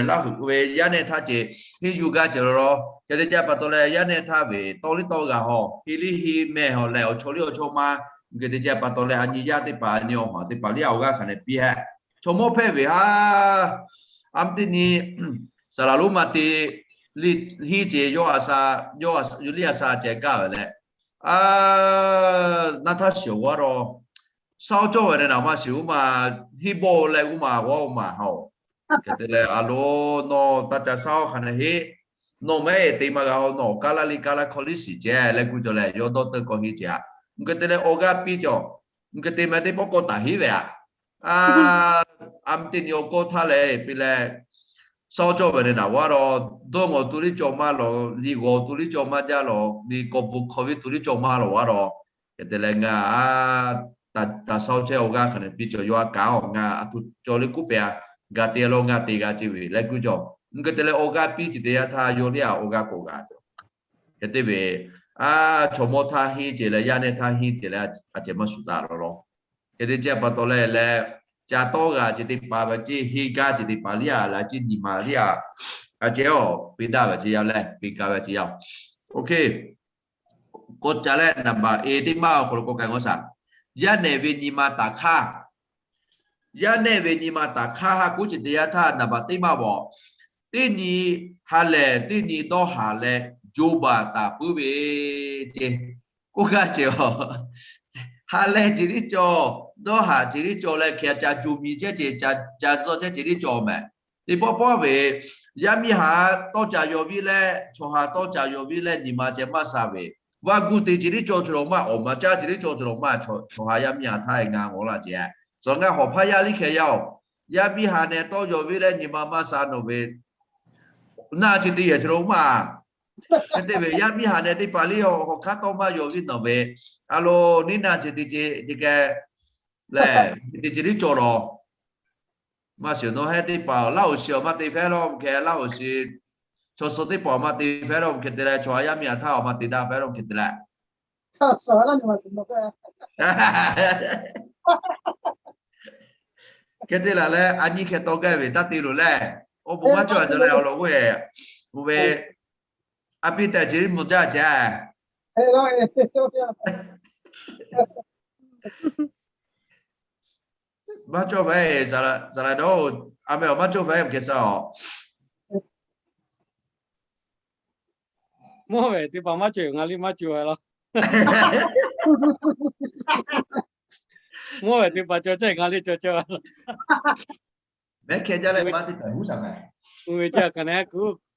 Laˇ huˍ ve yaˇ nehˇ htaˇ ce henˇ yuˬ gaˇ ce la lawˬ. Hk'e te ce pa taw leh yaˇ nehˇ htaˇ ve tawˇ liˇ tawˇ g'a haw, henˇ liˇ henˇ mehˇ haw leh awˬ chaw liˇ awˬ chaw ma, hk'e te ce pa taw leh a nyi yaˇ teˇ hpaˍ a nyi awˬ maˬ teˇ hpaˍ liˇ a awˬ g'aˇ hk'aˬ nehˬ piˇ hehˆ. Chaw mawˇ hpehˇ ve haˉ, a mvuhˇ teˇ nyi saˍ laˍ lonˉ ma te liˇ henˇ ce yawˇ a sha, yawˇ liˇ a sha ceh gaˇ ve leh, a, naˇ htaˇ shiˍ-oˬ g'a ro, saˉ cawˇ ve leh naˍ ma shiˍ-oˬ ma, hiˉ bawˆ leh g'uˇ ma g'awˇ ma haꞈ-oˬ. Hk'e te leh a lo, nawˬ taˇ ca saˉ hk'a naˬ heˆ, nawˬ mehˆ te maˇ g'a-oˬ, nawˬ kaˇ laˇ liˇ kaˇ laˇ hkawˇ liˇ shiˍ ceh leh kuˇ cawˬ leh yawˇ dawˇ teuˇ kawˇ heˆ ceh-a. Hk'e te leh awˬ g'aˇ piˇ cawˬ, hk'e te meh teˇ pawˆ k'awꞈ taˍ heˆ ve-a. A, a meh teˇ nyi awˬ kawˇ htaˇ leh piˇ leh, saˉ cawˇ ve leh naˍ g'a ro, dawˇ ngawˬ tu liˇ cawˬ maˇ lawˬ, liꞈ g'awˬ tu liˇ cawˬ maˇ jaˇ lawˬ, liꞈ kawꞈ bvuhꞈ hk'awꞈ ve tu liˇ cawˬ maˇ lawˬ g'a ro, hk'e te leh ngaˬ taˇ saˉ chehˇ awˬ g'aˇ hk'a naˬ piˇ cawˬ, yawˇ a kaꞈ-oˬ, ngaˬ a htoꞈ cawˬ le kuˉ pehˬ-a, gaˬ te lawˬ ngaˬ te g'a ce ve leh kuˇ cawˬ. Hk'e te leh awˬ g'aˇ piˇ ce teˇ yanˇ htaˇ yawˇ liˇ-a awˬ g'aˇ k'awꞈ g'a cawˬ. Hk'e te ve, a, chaw mawˇ htaˇ henˇ ce leh yaˇ nehˇ htaˇ henˇ ce leh a cehˬ maˇ shuˍ taˍ lawˬ lawˬ. Hk'e te ce pa taw leh leh, ca tawˇ g'a ce teˇ hpaˍ ve ce, henˇ gaˇ ce teˇ hpaˍ liˇ-a leh ce nyi ma liˇ-a, a cehˬ-oˬ, piˇ daꞈ ve ce yaˇ leh piˇ gaˇ ve ce yaˇ-oˬ. K'awꞈ ca leh naˍ baꞈ e teˇ maˇ awˬ hk'aw lo k'awꞈ k'ai ngawˬ shaˍ. Yaˇ nehˬ ve nyi ma taˍ hk'aˇ, yaˇ nehˬ ve nyi ma taˍ hk'aˇ ha k'oˆ ce teˇ yanˇ htaˇ naˍ baꞈ teˇ maˇ bawˬ, teˇ nyi ha lehˬ teˇ nyi dawˇ haˍ leh jo baˬ taˍ puiˉ ve ce. K'oˆ gaˇ ce-oˬ, ha lehˬ ce tiˉ cawˬ, dawˇ haˍ ce tiˉ cawˬ leh hk'e ca co mi chehˇ ce, ca zuhˆ chehˇ ce tiˉ cawˬ mehˍ. Teˇ pawˆ pawˆ ve, yaˇ miˇ ha tawˇ ca yaw viˉ leh, chaw ha tawˇ ca yaw viˉ leh nyi ma ceh maˇ sha ve, vaˇ guˇ te ce tiˉ cawˬ tuˬ lawˬ maˇ, awˬ ma caˇ ce tiˉ cawˬ tuˬ lawˬ maˇ, chaw ha yaˇ miˇ ha htaˇ ngaˬ ngawˬ laˇ ce-a. Tcuh ngaˇ hawˬ hpaˇ yaˇ liˇ hkeh yaˇ-oˬ, yaˇ miˇ ha nehˬ tawˇ yaw viˉ leh nyi ma maˇ sha nawˬ ve, naˇ ce te yehˬ tuˬ lawˬ maˇ. Hk'e te ve yaˇ miˇ ha nehˬ teˇ hpaˍ liˇ hawˬ hk'aˇ tawˇ maˇ yaw viˉ nawˬ ve, a lo, neˇ naˇ ce te ce ce keh lehˬ, te ce tiˉ cawˬ lawˬ. Maˇ shiˍ nawˬ heh teˇ hpaˍ laˇ oˍ shiˍ awˬ maˇ te fehˉ lawˬ hk'e, laˇ oˍ shiˍ chaw suh teˇ hpaˍ awˬ maˇ te fehˉ lawˬ hk'e te leh, chaw ha yaˇ miˇ ha htaˇ awˬ maˇ te daꞈ fehˉ lawˬ hk'e te leh, hk'e te laˬ leh a nyi hkeh tawˇ gaˇ ve taˇ te loˬ leh, awˬ bon maˇ cawˬ a cawˬ leh awˬ lawn k'oˆ-e, oˇ ve, a piˇ tehꞈ ce tiˉ mvuh jaˇ ce maˇ cawˬ ve, saˍ laꞈ dawˇ, a meh awˬ maˇ cawˬ ve hk'e sha-oˬ. Mawˇ ve teˇ hpaˍ maˇ cawˬ yoˬ, ngaˬ liˇ maˇ cawˬ ve laˇ. Mawˇ ve teˇ hpaˍ cawˬ chehˇ, ngaˬ liˇ cawˬ chehˇ ve laˇ. Mehˉ hkeh jaˇ leh maˇ teˇ hpaˍ huˉ shaˍ mehˍ. Oˇ ve jaˇ kaꞈ neh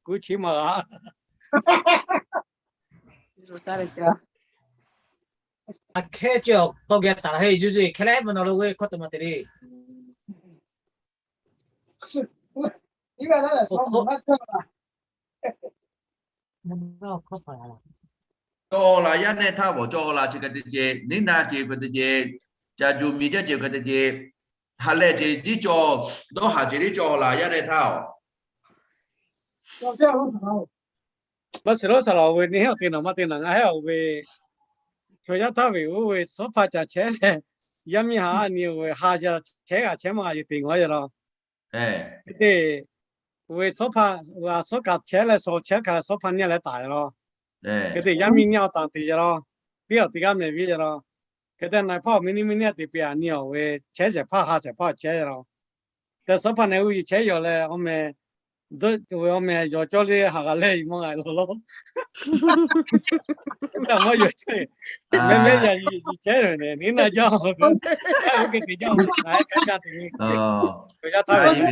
kuˉ chiˉ maˇ g'a. A hkehˇ ce tawˇ geh taˍ la heˆ, yuˬ zuhˬ hkehˇ leh mvuhˇ naw lo ve hkawˇ te maˇ te le. Cawˬ laˬ yaˇ nehˇ htaˇ bawˬ cawˬ laˬ ce hk'e te ce, neˇ naˇ ce hk'e te ce, ca co mi jaˇ ce hk'e te ce, ha lehˬ ce tiˉ cawˬ, dawˇ haˍ ce tiˉ cawˬ laˬ yaˇ nehˇ htaˇ-oˬ. Maˇ shiˍ lo saˍ laꞈ oˬ ve neˇ hehˉ awˬ te naˬ maˇ te naˬ, ngaˬ hehˉ oˬ ve, chaw yaˇ htaˇ ve oˇ ve suhˉ hpaˇ ca chehˇ leh, yaˇ miˇ ha a nyi oˬ ve ha ca chehˇ g'a chehˇ maˇ g'a ce te ngawˬ yaˇ law. Hk'e te, oˇ ve suhˉ hpaˇ, suhˉ kaꞈ chehˇ leh, shaw chehˇ kaꞈ leh suhˉ hpaˇ nyaˇ leh taˍ yaˇ law. Hk'e te yaˇ miˇ nyaˇ taˍ te yaˇ law. Teˇ awˬ te g'aˇ mehˍ viˉ yaˇ law. Hk'e te na hpaˇ awˬ miˇ niˇ miˇ niˇ te pe a nyi awˬ ve chehˇ shehˍ hpaˇ ha shehˍ hpaˇ chehˇ yaˇ law. Te suhˉ hpaˇ neh uˇ yi chehˇ yaw leh, awˬ meh, oˇ ve awˬ meh yaw cawˇ le ha g'a leh yi maˇ g'a law law. Hk'e te maˇ yaw chehˇ, mehˆ mehˆ yaꞈ yi chehˇ ve neˇ naˇ jaˇ, oˇ hk'e te jaˇ, kaꞈ kaꞈ te ve, yaˇ htaˇ ve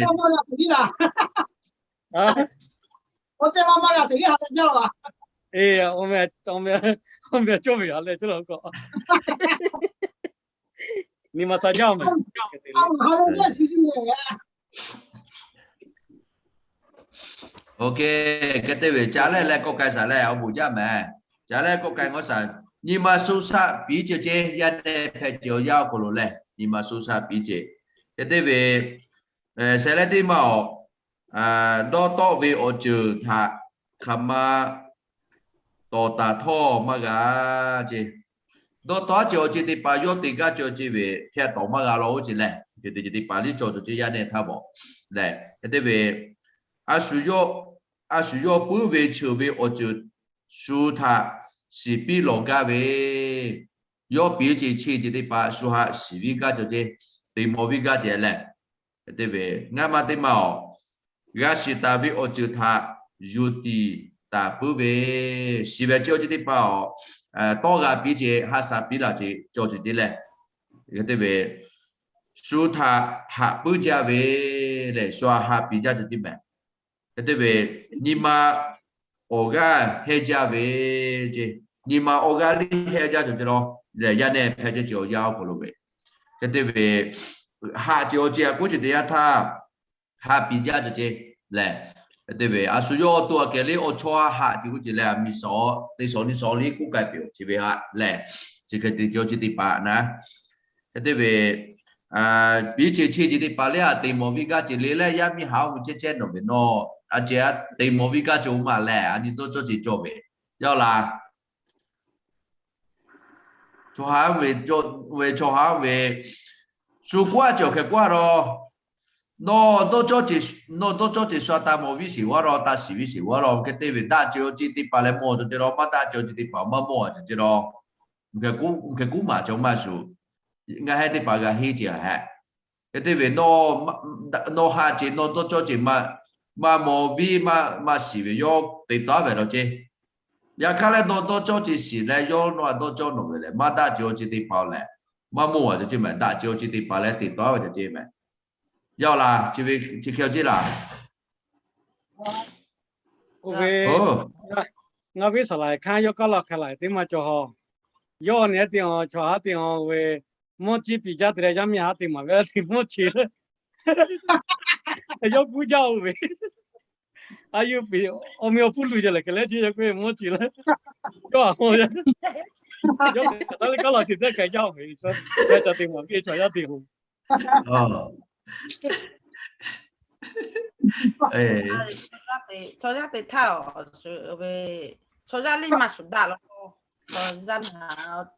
awˬ meh cawˇ ve ha leh cawˇ law k'o, nyi ma sha jaˇ mehˍ. Oˇ hk'e, hk'e te ve ca leh leh kawˆ k'ai shaˍ leh awˬ bon jaˇ mehˍ. Ca leh kawˆ k'ai ngawˬ shaˍ, nyi ma sho shaˆ piˇ ce ce, yaˇ nehˇ hpehꞈ ce awˬ yanˇ awˬ hk'aw lo leh nyi ma sho shaˆ piˇ ce. Hk'e te ve, shehˍ leh teˇ maˇ awˬ, dawˇ tawˆ ve awˬ ceuˬ htaꞈ hk'aˬ ma tawˍ taˍ htawˇ maˇ g'a ce. Dawˇ tawˆ ce awˬ ceuˬ teˇ hpaˍ yawˇ te gaˇ ce awˬ ceuˬ ve hk'e tawˍ maˇ g'a law oˇ ce leh, hk'e te ce teˇ hpaˍ liˇ cawˬ tuˬ ce yaˇ nehˇ htaˇ bawˬ lehˬ, hk'e te ve, a shu yawˇ, a shu yawˇ puiˉ ve cheuˬ ve awˬ ceuˬ shu htaꞈ shiˍ piˇ lawˬ gaˇ ve, yawˇ piˇ ce che ce teˇ hpaˍ shu htaꞈ shiˍ viˇ gaˇ cawˬ ce, te maw viˇ gaˇ ce leh, hk'e te ve, ngaˇ ma teˇ maˇ awˬ, g'a shiˍ taˍ ve awˬ ceuˬ htaꞈ yuˬ tiˍ taˍ puiˉ ve, shiˍ ve ce awˬ ceuˬ teˇ hpaˍ awˬ, tawˇ g'a piˇ ce, haꞈ shaˍ piˇ laˬ ce cawˬ ce te leh, hk'e te ve, shu htaꞈ haꞈ puiˉ jaˇ ve lehˬ, shu htaꞈ haꞈ piˇ jaˇ ce ce mehˍ. Hk'e te ve, nyi ma awˬ g'aˇ heh jaˇ ve ce, nyi ma awˬ g'aˇ liˇ heh jaˇ cawˬ ce la, yaˇ nehˇ hpeh ce ce awˬ yanˇ awˬ hk'aw lo ve, hk'e te ve, haꞈ ce awˬ ce a k'oˆ ce teˇ yanˇ htaˇ, haꞈ piˇ jaˇ cawˬ ce lehˬ, hk'e te ve, a shu yawˇ awˬ to aꞈ kehˬ le awˬ chawˇ haꞈ ce k'oˆ ce leh, a miˬ shawˍ teˇ shawˍ nyiˇ shawˍ liˇ k'oˆ k'ai peuˬ ce ve haꞈ lehˬ, chi hk'e te ce awˬ ce teˇ hpaˍ na, hk'e te ve, piˇ ce cheˇ ce teˇ hpaˍ le a teꞈ mawˬ viˇ gaˇ ce le leh, yaˇ miˇ haꞈ oˇ ve chehˇ chehˇ nawˬ ve nawˬ, a ce a teꞈ mawˬ viˇ gaˇ ce oˇ maˬ lehˬ, a nyi dawˇ cawˇ ce cawˬ ve, yaˇ laˬ. Chaw ha ve, chaw ha ve, shu k'oˆ a cawˬ hk'e k'oˆ a la, nawˬ dawˇ cawˇ ce shu a taꞈ mawˬ viˇ sheˍ g'a la, taꞈ shiˍ viˇ sheˍ g'a la, hk'e te ve daꞈ ce awˬ ce teˇ hpaˍ leh mawˬ cawˬ ce la, maˇ daꞈ ce awˬ ce teˇ hpaˍ maˇ mawˬ a cawˬ ce la. Hk'e k'oˆ maˍ cawˬ maˇ shuˍ, ngaˬ heh teˇ hpaˍ g'a henˇ ce a heh. Hk'e te ve, nawˬ haꞈ ce nawˬ dawˇ cawˇ ce maˇ mawˬ viˇ maˇ shiˍ ve yawˇ teꞈ taˍ ve la ce. Yaꞈ hk'aˇ leh nawˬ dawˇ cawˇ ce shiˍ leh yawˇ nawˬ a dawˇ cawˇ nawˬ ve lehˬ, maˇ daꞈ ce awˬ ce teˇ hpaˍ lehˬ, maˇ mawˬ a cawˬ ce mehˍ, daꞈ ce awˬ ce teˇ hpaˍ leh teꞈ taˍ ve cawˬ ce mehˍ. Yaˇ laˬ, chi hk'e ce laˬ. Ngaˬ viˉ saˍ laˍ hkanˇ yawˇ kaˉ law hk'a laˬ teˇ maˇ cawˬ haw. Yawˇ nehˬ te a chaw haˉ te a ve, mvuhˇ ciˇ piˍ jaˇ te leh yaˇ miˇ haˉ te maˍ ve te mvuhˇ ce le. Yawˇ kuˉ jaˇ oˬ ve, a yuˇ piˍ awˬ meh awˬ puˇ luˬ jaˇ lehˬ hk'e leh ce yawˇ k'oˆ ve mvuhˇ ce le. Yawˇ a k'o, yawˇ hk'e taˇ le kaˉ law ce teˇ hk'e jaˇ oˬ ve, ca te maˍ ve chaw yaˇ te oˬ. Chaw yaˇ te htaˇ, chaw yaˇ liˇ maˇ shuˍ daꞈ la, chaw yaˇ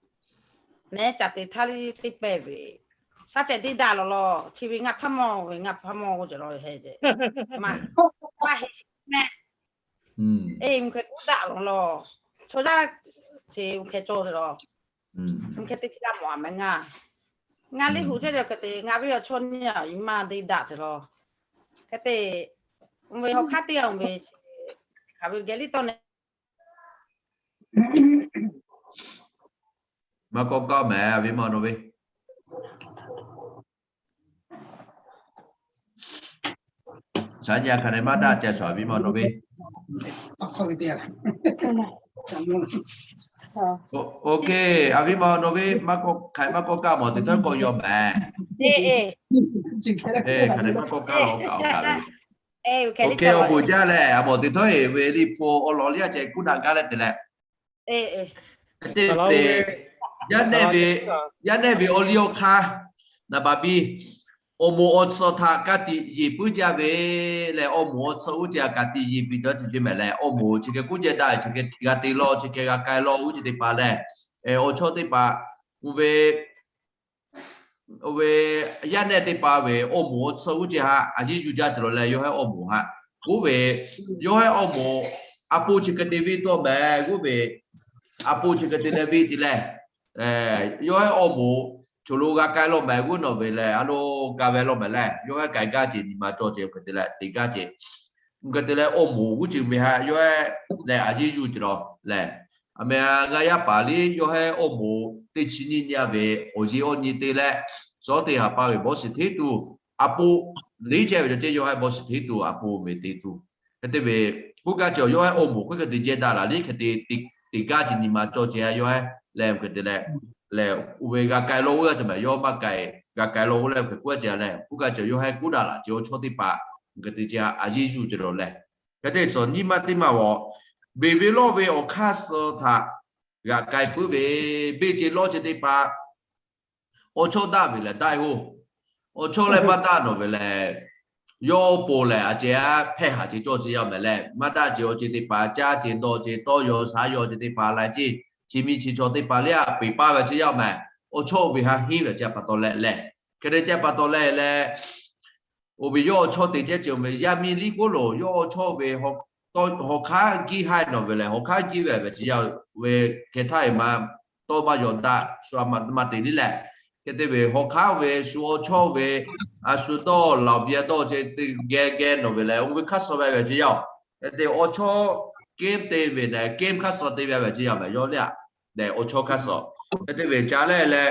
nehˬ ca te htaˇ liˇ teˇ pehˇ ve, shaˉ ceh teˇ daꞈ law law, chi ve ngaˬ hpaˇ mawˇ ve, ngaˬ hpaˇ mawˇ k'o cawˬ la he ce, maˇ heˆ mehˆ. Eˬ, mvuhˇ hk'e k'oˆ daꞈ law law, chaw yaˇ ce mvuhˇ hk'e cawˬ ve la, mvuhˇ hk'e teˇ hkiˇ g'a mawˬ a mehˍ ngaˬ. Ngaˬ liˇ huˍ ceh cawˬ hk'e te, ngaˬ ve awˬ chawˇ nyiˇ a maˇ te daꞈ ce la. Hk'e te, ve hawˬ hk'aˇ teˇ a ve, hk'aˬ ve geh liˇ tawˇ ne maˇ kawˆ kaˇ mehˍ, a viˉ ma nawˬ ve. Shaˉ nyi hk'aˬ ne maˇ daꞈ ce shuˍ, a viˉ ma nawˬ ve. Okay, a viˉ ma nawˬ ve, maˇ kawˆ hk'aˬ maˇ kawˆ kaˇ mawˬ teˇ htawˇ k'awꞈ yaw mehˍ. Hk'aˬ ne maˇ kawˆ kaˇ la kaꞈ awˬ kaˍ ve. Okay, awˬ bon jaˇ leh, a mawˬ teˇ htawˇ e ve liꞈ hpu awˬ lawn liˇ a ceh kuˉ daꞈ gaˇ leh te leh. Hk'e te ve, yaˇ nehˬ ve, yaˇ nehˬ ve awˬ liˇ awˬ hk'aˇ, naˍ baˍ biˇ, awˬ moˍ awˬ tsuhˇ htaꞈ ka tiꞈ yeˬ puiˉ jaˇ ve lehˬ, awˬ moˍ awˬ tsuhˇ oˇ ce a ka tiꞈ yeˬ piˇ taw ce ce mehˍ leh, awˬ moˍ chi hk'e kuˉ jehˇ daꞈ, chi hk'e g'a te law, chi hk'e g'a k'ai law oˇ ce teˇ hpaˍ lehˬ, awˬ chawˇ teˇ hpaˍ, oˇ ve, oˇ ve yaˇ nehˬ teˇ hpaˍ ve awˬ moˍ awˬ tsuhˇ oˇ ce haꞈ a yeˇ yuˬ jaˇ ce la leh, yawˇ hehˉ awˬ moˍ haꞈ k'oˆ ve, yawˇ hehˉ awˬ moˍ a po chi hk'e te ve tawˇ mehˍ k'oˆ ve, a po chi hk'e te leh ve te leh, yawˇ hehˉ awˬ moˍ choˬ lo g'a k'ai law mehˍ g'uˇ nawˬ ve lehˬ, a lo ka ve law mehˍ leh, yawˇ hehˉ k'ai gaˇ ce nyi ma cawˬ ce hk'e te leh te gaˇ ce, mvuhˇ hk'e te leh awˬ moˍ g'uˇ ce ve haꞈ yawˇ hehˉ lehˬ a yeˇ yuˬ ce la lehˬ, a mehˍ g'a yaˇ paˍ liˇ yawˇ hehˉ awˬ moˍ teˇ chi nyiˇ nyi a ve awˬ yeˇ awˬ nyi te leh, suhˉ teˇ ha pa ve bawˇ shiˍ hteˇ tuˬ a po liˇ chehˇ ve cawˬ ce, yawˇ hehˉ bawˇ shiˍ hteˇ tuˬ a po ve te tuˬ, hk'e te ve, k'oˆ gaˇ ce yawˇ hehˉ awˬ moˍ hk'e hk'e te jehˇ daꞈ laˬ liˇ hk'e te, te gaˇ ce nyi ma cawˬ ce haꞈ yawˇ hehˉ lehˬ hk'e te leh, lehˬ oˇ ve g'a k'ai law oˇ g'a ce mehˍ, yawˇ maˇ k'ai, g'a k'ai law oˇ leh hk'e k'oˆ ce lehˬ, k'oˆ gaˇ ce yawˇ hehˉ kuˉ daꞈ laˬ ce awˬ chawˇ teˇ hpaˍ hk'e te ce a yeˇ yuˬ ce la lehˬ, hk'e te tcuh nyi ma teˇ maˬ g'awˬ, beˬ ve lawˇ ve awˬ hk'aˇ suh htaꞈ g'a k'ai puiˉ ve, beˬ ce lawˇ ce teˇ hpaˍ awˬ chawˇ daꞈ ve lehˬ daꞈ e hoˬ. Awˬ chawˇ leh maˇ daꞈ nawˬ ve lehˬ, yawˇ awˬ pon lehˬ a ce a hpehˇ haˍ ce cawˬ ce yaˇ mehˍ leh, maˇ daꞈ ce awˬ ce teˇ hpaˍ caˇ ce dawˇ ce tawˇ yaw shaˉ yaw ce teˇ hpaˍ laiˉ ce, chi miˇ chi chaw teˇ hpaˍ liˇ a peꞈ paˇ ve ce yaˇ mehˍ. Awˬ chawˇ oˇ ve haꞈ henˇ ve ce pa taw leh lehˬ, hk'e te ce pa taw leh leh, oˇ ve yawˇ awˬ chawˇ te ceh ce mehˍ, yaˇ miˇ liˇ k'oˆ lo yawˇ awˬ chawˇ ve hawˬ hk'aˇ giˇ haiˬ nawˬ ve lehˬ, hawˬ hk'aˇ giˇ ve ve ce yaˇ ve hk'e htaˇ e ma tawˇ maˇ yaw daꞈ shu a ma te liˇ lehˬ, hk'e te ve hawˬ hk'aˇ ve shu awˬ chawˇ ve a shu dawˇ laˬ biˇ dawˇ ce te geh geh nawˬ ve lehˬ, oˇ ve hk'aˇ suh ve ve ce yaˇ, hk'e te awˬ chawˇ kehˉ te ve lehˬ kehˉ hk'aˇ suh te ve ve ce yaˇ mehˍ yawˇ liˇ a lehˬ, awˬ chawˇ hk'aˇ suh. Hk'e te ve ca leh leh,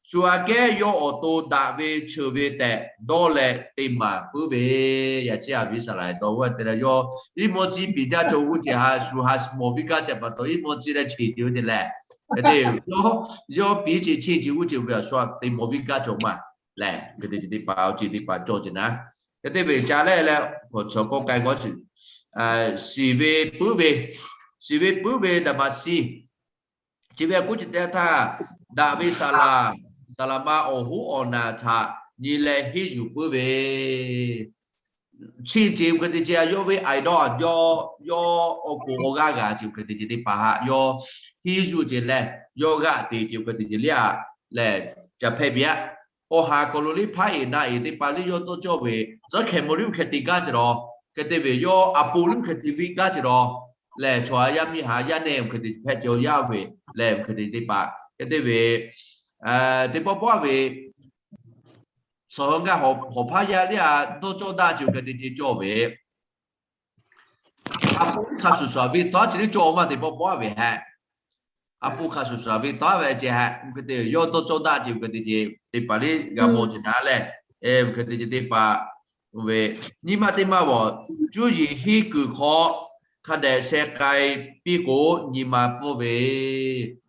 shu aꞈ kehˉ yawˇ awˬ to daꞈ ve cheuˬ ve tehꞈ dawˇ leh te maˍ puiˉ ve, yaꞈ chi a viˉ saˍ laˍ dawˇ g'aˇ te leh, yawˇ iˉ mvuhˇ ciˇ piˍ jaˇ cawˬ g'uˇ ce ha shu ha mawˬ viˉ gaˇ ce pa taw, iˉ mvuhˇ ciˇ leh cheˇ ce ve te leh, hk'e te yawˇ piˍ ce cheˇ ce g'uˇ ce ve a shu a te mawˬ viˉ gaˇ cawˬ maˇ lehˬ, hk'e te ce teˇ hpaˍ awˬ ceuˬ teˇ hpaˍ cawˬ ce naˉ. Hk'e te ve ca leh leh, hk'awꞈ chaw kawˆ k'ai g'awˇ shiˍ ve puiˉ ve, shiˍ ve puiˉ ve daꞈ maˍ shiˍ chi ve a kuˉ ce teˇ htaˇ, daꞈ ve saˍ laˍ, saˍ laˍ ma awˬ hoˉ awˬ naˬ htaꞈ nyi leh henˇ yuˬ puiˉ ve, chi ce hk'e te ce a yawˇ ve aiˍ dawˇ a yawˇ, yawˇ awˬ k'oˍ awˬ g'aˇ g'a ce hk'e te ce teˇ hpaˍ haꞈ yawˇ henˇ yuˬ ce leh, yawˇ g'aꞈ te ce hk'e te ce liˇ a lehˬ, ca hpehꞈ ve aꞈ. Awˬ ha hk'aw lo liˇ hpaˉ eˍ na eˍ teˇ hpaˍ liˇ yawˇ dawˇ cawˇ ve, tcuhˉ hkehˍ mawˬ liˇ hk'e te gaˇ ce lawˬ, hk'e te ve yawˇ a poˍ liˇ hk'e te viˆ gaˇ ce lawˬ lehˬ, chaw a yaˇ miˇ ha yaˇ nehˬ hk'e te hpehꞈ ce awˬ yaˇ ve lehˬ, hk'e te teˇ hpaˍ hk'e te ve, teˇ pawˆ pawˆ ve, suhˍ ha ngaˇ hawˍ hpaˇ yaˇ liˇ a dawˇ cawˇ daꞈ ce hk'e te ce cawˇ ve a poˍ hk'a shuˍ shuˍ a ve taˉ ce liˇ cawˇ maˇ te pawˆ pawˆ ve hehꞈ. A poˍ hk'a shuˍ shuˍ a ve taˉ ve ce hehꞈ, hk'e te yawˇ dawˇ cawˇ daꞈ ce hk'e te ce, teˇ hpaˍ liˇ g'a mawˬ ce naˉ lehˬ, hk'e te ce teˇ hpaˍ ve, nyi ma teˇ maˇ vawˬ, cuˇ yiˍ henˇ kuiˬ hk'aw hk'a dehꞈ sheh k'ai piˇ k'o, nyi ma pfuhˇ ve,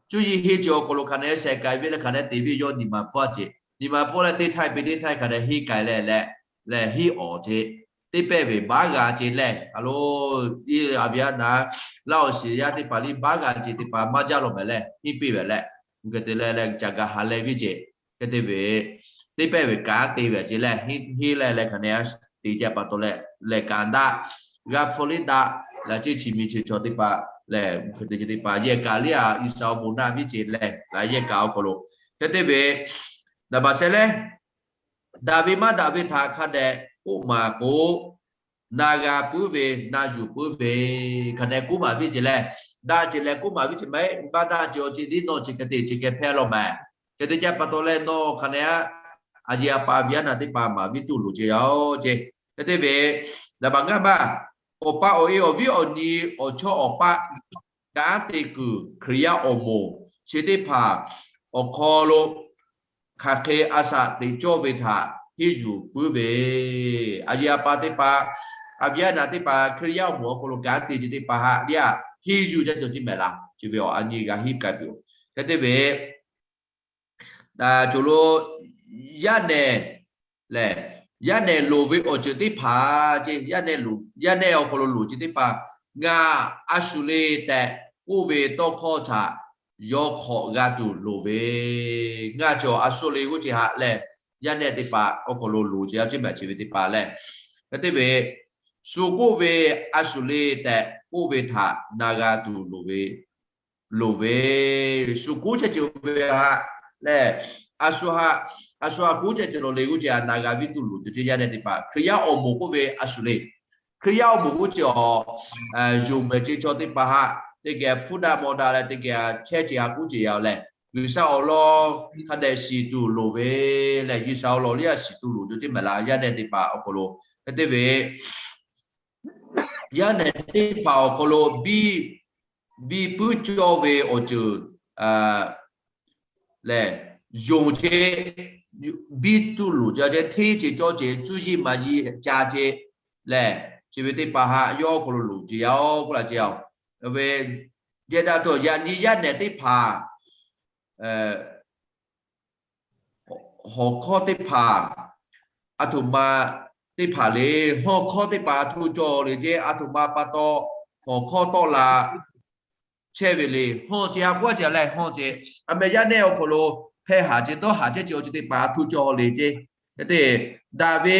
cuˇ yiˍ henˇ ce awˬ hk'aw lo hk'a dehꞈ sheh k'ai ve leh hk'a dehꞈ te ve yawˇ nyi ma pfuhˇ ce. Nyi ma pfuhˇ leh teˇ htaiˇ peˇ teˇ htaiˇ hk'a dehꞈ henˇ k'ai leh leh, leh henˇ awˬ ce teˇ pehˇ ve baˉ g'a ce lehˬ, a lo, iˉ a ve aˉ naˉ, Laˇ awˬ shiˍ yaˇ teˇ hpaˍ liˇ baˉ g'a ce teˇ hpaˍ maˇ jaˇ lawˬ mehˍ leh henˇ piˇ ve leh, hk'e te leh leh ca ga ha leh viˉ ce, hk'e te ve teˇ pehˇ ve kanˉ te ve ce leh henˇ leh leh hk'a nehˬ te ce pa taw leh, lehˬ kanˉ daꞈ g'a hpu liˇ daꞈ leh ce chi miˬ chi chaw teˇ hpaˍ lehˬ, hk'e te ce teˇ hpaˍ yehˬ kaꞈ liˇ a Iˉsaˍreˍlaˆ bon naˆ viˉ ce lehˬ, laꞈ yehˬ kaꞈ awˬ hk'aw lo hk'e te ve, daꞈ baˬ sheh leh daꞈ ve maˇ daꞈ ve htaꞈ hk'a dehꞈ k'oˆ maˍ k'o, na g'a puiˉ ve, na yuˬ puiˉ ve, hk'a dehꞈ k'oˆ maˍ viˉ ce leh, daꞈ ce leh k'oˆ maˍ viˉ ce maˇ heˆ, baˆ daꞈ ce awˬ ce liˇ nawˬ ce hk'e te ce keh hpehˇ lawˬ mehˍ. Hk'e te ce pa taw leh nawˬ hk'a nehˬ a yeˬ a pa ve aˉ naˉ teˇ hpaˍ maˍ viˉ tuˬ loˍ ce yaˇ oˬ ce. Hk'e te ve, daꞈ baˬ ngaˇ maˇ, awˬ pa awˬ e awˬ viˉ awˬ nyi awˬ chawˇ awˬ paˆ kanˉ te kuiˬ Hkriꞈ yaˇ awˬ moˍ chi teˇ hpaˍ awˬ hk'aw lo hk'aˬ hk'e a shaꞈ teꞈ cawˇ ve htaꞈ henˇ yuˬ puiˉ ve, a yeˬ a pa teˇ hpaˍ, a ve aˉ naˉ teˇ hpaˍ Hkriꞈ yaˇ awˬ moˍ awˬ hk'aw lo kanˉ te ce teˇ hpaˍ haꞈ liˇ a henˇ yuˬ jaˇ cawˬ ce mehˍ laˬ ce ve awˬ a nyi g'a henˇ k'ai peuˬ. Hk'e te ve, co lo yaˇ nehˬ lehˬ, yaˇ nehˬ loˍ ve awˬ ceuˬ teˇ hpaˍ ce, yaˇ nehˬ awˬ hk'aw lo loˍ ce teˇ hpaˍ, ngaˬ a shu le tehꞈ k'oˆ ve tawˇ hkawˇ htaꞈ yawˇ hk'awꞈ g'a tuˬ loˍ ve, ngaˬ cawˬ a shu le g'uˇ ce haꞈ lehˬ, yaˇ nehˬ teˇ hpaˍ awˬ hk'aw lo loˍ ce a ce mehˍ ce ve teˇ hpaˍ lehˬ, hk'e te ve, shu k'oˆ ve a shu le tehꞈ k'oˆ ve htaꞈ na g'a tuˬ loˍ ve loˍ ve, shu k'oˆ chehˇ ce ve haꞈ lehˬ, a shu haꞈ, a shu haꞈ k'oˆ chehˇ ce lo le g'uˇ ce a na g'a viˉ tuˬ loˍ ce ce yaˇ nehˬ teˇ hpaˍ Hkriꞈ yaˇ awˬ moˍ k'oˆ ve a shu le. Hkriꞈ yaˇ awˬ moˍ g'uˇ ce awˬ, yonˍ mehˍ ce chaw teˇ hpaˍ haꞈ teˇ geh hpuˇ daꞈ mawˬ daꞈ leh teˇ geh chehˇ ce a k'oˆ ce yaˇ lehˬ, G'uiˬsha awˬ lawn hk'a dehꞈ shiˍ tuˬ loˍ ve lehˬ, G'uiˬsha awˬ lawn liˇ a shiˍ tuˬ loˍ ce ce mehˍ laˬ yaˇ nehˬ teˇ hpaˍ awˬ hk'aw lo. Hk'e te ve, yaˇ nehˬ teˇ hpaˍ awˬ hk'aw lo biˇ, biˇ puiˉ cawˇ ve awˬ ceuˬ lehˬ, yonˍ ce, biˇ tuˬ loˍ ce ce, hteˇ ce cawˇ ce, cuˇ yiˍ maˍ yiˍ ca ce lehˬ, chi ve teˇ hpaˍ haꞈ yawˇ hk'aw lo loˍ ce yaˇ oˬ k'oˆ laˇ ce yaˇ oˬ. Ve, jehˇ daꞈ tuˬ yaꞈ nyi yaˇ nehˬ teˇ hpaˍ hawˬ hkawˇ teˇ hpaˍ, a htoꞈ ma teˇ hpaˍ le, hawˇ hkawˇ teˇ hpaˍ a htoꞈ cawˬ le ce, a htoꞈ ma pa taw hawˬ hkawˇ tawˆ la chehˇ ve le. Hawˇ ce a k'oˆ ce lehˬ hawˇ ce, a meh yaˇ nehˆ awˬ hk'aw lo hpehˇ haˍ ce dawˇ haˍ chehˇ ce awˬ ceuˬ teˇ hpaˍ a htoꞈ cawˬ le ce. Hk'e te, daꞈ ve,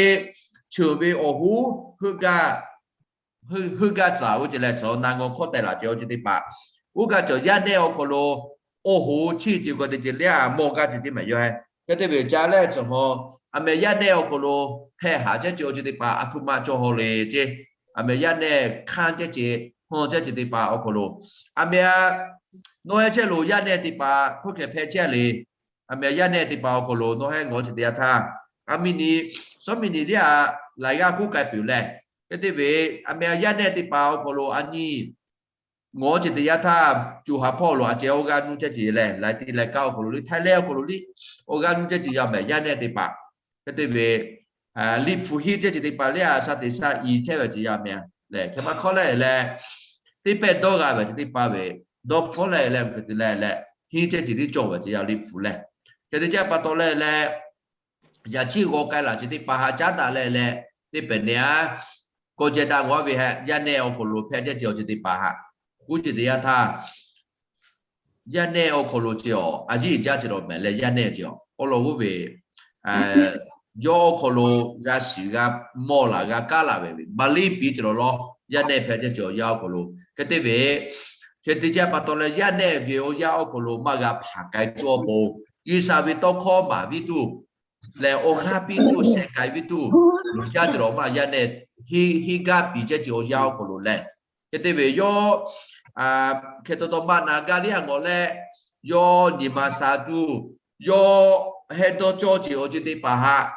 cheuˬ ve awˬ hoˉ heuˆ gaˇ tcuhˍ oˇ ce leh tcuhˍ na ngaw hkawˇ tehꞈ laˬ ce awˬ ceuˬ teˇ hpaˍ, oˇ kaꞈ cawˬ yaˇ nehˆ awˬ hk'aw lo awˬ hoˉ chiˇ ce k'o te ce liˇ a mawˬ gaˇ ce teˇ mehˍ yawˇ he. Hk'e te ve ca lehˬ tcuhˍ hawˬ, a meh yaˇ nehˆ awˬ hk'aw lo hpehˇ haˍ chehˇ ce awˬ ceuˬ teˇ hpaˍ a htoꞈ ma cawˬ haw le ce. A meh yaˇ nehˆ hkanˇ chehˇ ce, hawˇ chehˇ ce teˇ hpaˍ awˬ hk'aw lo, a meh a, nawˬ he chehˇ loˬ yaˇ nehˆ teˇ hpaˍ hk'oˆ hkeh hpehˇ chehˇ le. A meh yaˇ nehˆ teˇ hpaˍ awˬ hk'aw lo nawˬ he ngawˬ ce teˇ yanˇ htaˇ, a miˬ niˬ, shawˉ miˬ niˬ liˇ a laiˬ g'aˇ k'oˆ k'ai peuˬ leh, hk'e te ve, a meh yaˇ nehˆ teˇ hpaˍ awˬ hk'aw lo a nyi ngawˬ ce teꞈ yaˇ htaˇ, co ha hpawˇ lo a ceh awˬ g'aˇ nuˇ ceh ce leh, laiˉ tiˉ laiˉ kaˉ awˬ hk'aw lo liˇ, Thailand awˬ hk'aw lo liˇ, awˬ g'aˇ nuˇ ceh ce yaˇ mehˍ yaˇ nehˆ teˇ hpaˍ. Hk'e te ve, liꞈ hpu hiˉ ceh ce teˇ hpaˍ liˇ a sha teꞈ sha i chehˇ ve ce yaˇ mehˍ lehˬ, hk'e maˇ hk'awˇ leh leh, teˇ pehˇ dawˇ g'a ve ce teˇ hpaˍ ve, dawˇ hpfuhˇ leh leh hk'e te leh leh, hiˉ ceh ce liˇ cawˬ ve ce yaˇ liꞈ hpu lehˬ. Hk'e te ce pa taw leh leh, yaꞈ chiˇ g'aw k'ai laˬ ce teˇ hpaˍ haꞈ caˉ daꞈ leh leh, teˇ pehˍ nehˬ a k'awꞈ jehˬ daꞈ g'awˇ ve hehꞈ, yaˇ nehˆ awˬ hk'aw lo hpehꞈ ceh ce awˬ ceuˬ teˇ hpaˍ haꞈ, k'oˆ ce teꞈ yaˇ htaˇ, yaˇ nehˆ awˬ hk'aw lo ce awˬ a yiˉ jaˇ ce lawˬ mehˍ leh yaˇ nehˆ ce awˬ awˉ law g'uˇ ve, yawˇ awˬ hk'aw lo g'a shiˍ g'a mawˬ laˬ g'a kaˉ laˬ ve maˇ liˇ piˇ ce lawˬ lawˬ, yaˇ nehˆ hpehꞈ ceh ce awˬ yaˇ awˬ hk'aw lo. Hk'e te ve, hk'e te ce pa taw leh yaˇ nehˆ ve awˬ yaˇ awˬ hk'aw lo maˇ g'a hpanˍ k'ai tuˬ awˬ pon, G'uiˬsha ve tawˇ hkawˇ maˍ viˇ tuˬ lehˬ, awˬ g'aˇ piˇ tuˬ shehˍ k'ai viˇ tuˬ, luˬ jaˇ ce lawˬ maˇ yaˇ nehˆ hiˉ gaˇ piˍ ceh ce awˬ yaˇ awˬ hk'aw lo lehˬ. Hk'e te ve yawˇ hk'e taw taw maˇ na gaˇ liˇ a ngawˬ leh, yawˇ nyi ma sha tuˬ, yawˇ heh dawˇ cawˇ ce awˬ ceuˬ teˇ hpaˍ haꞈ,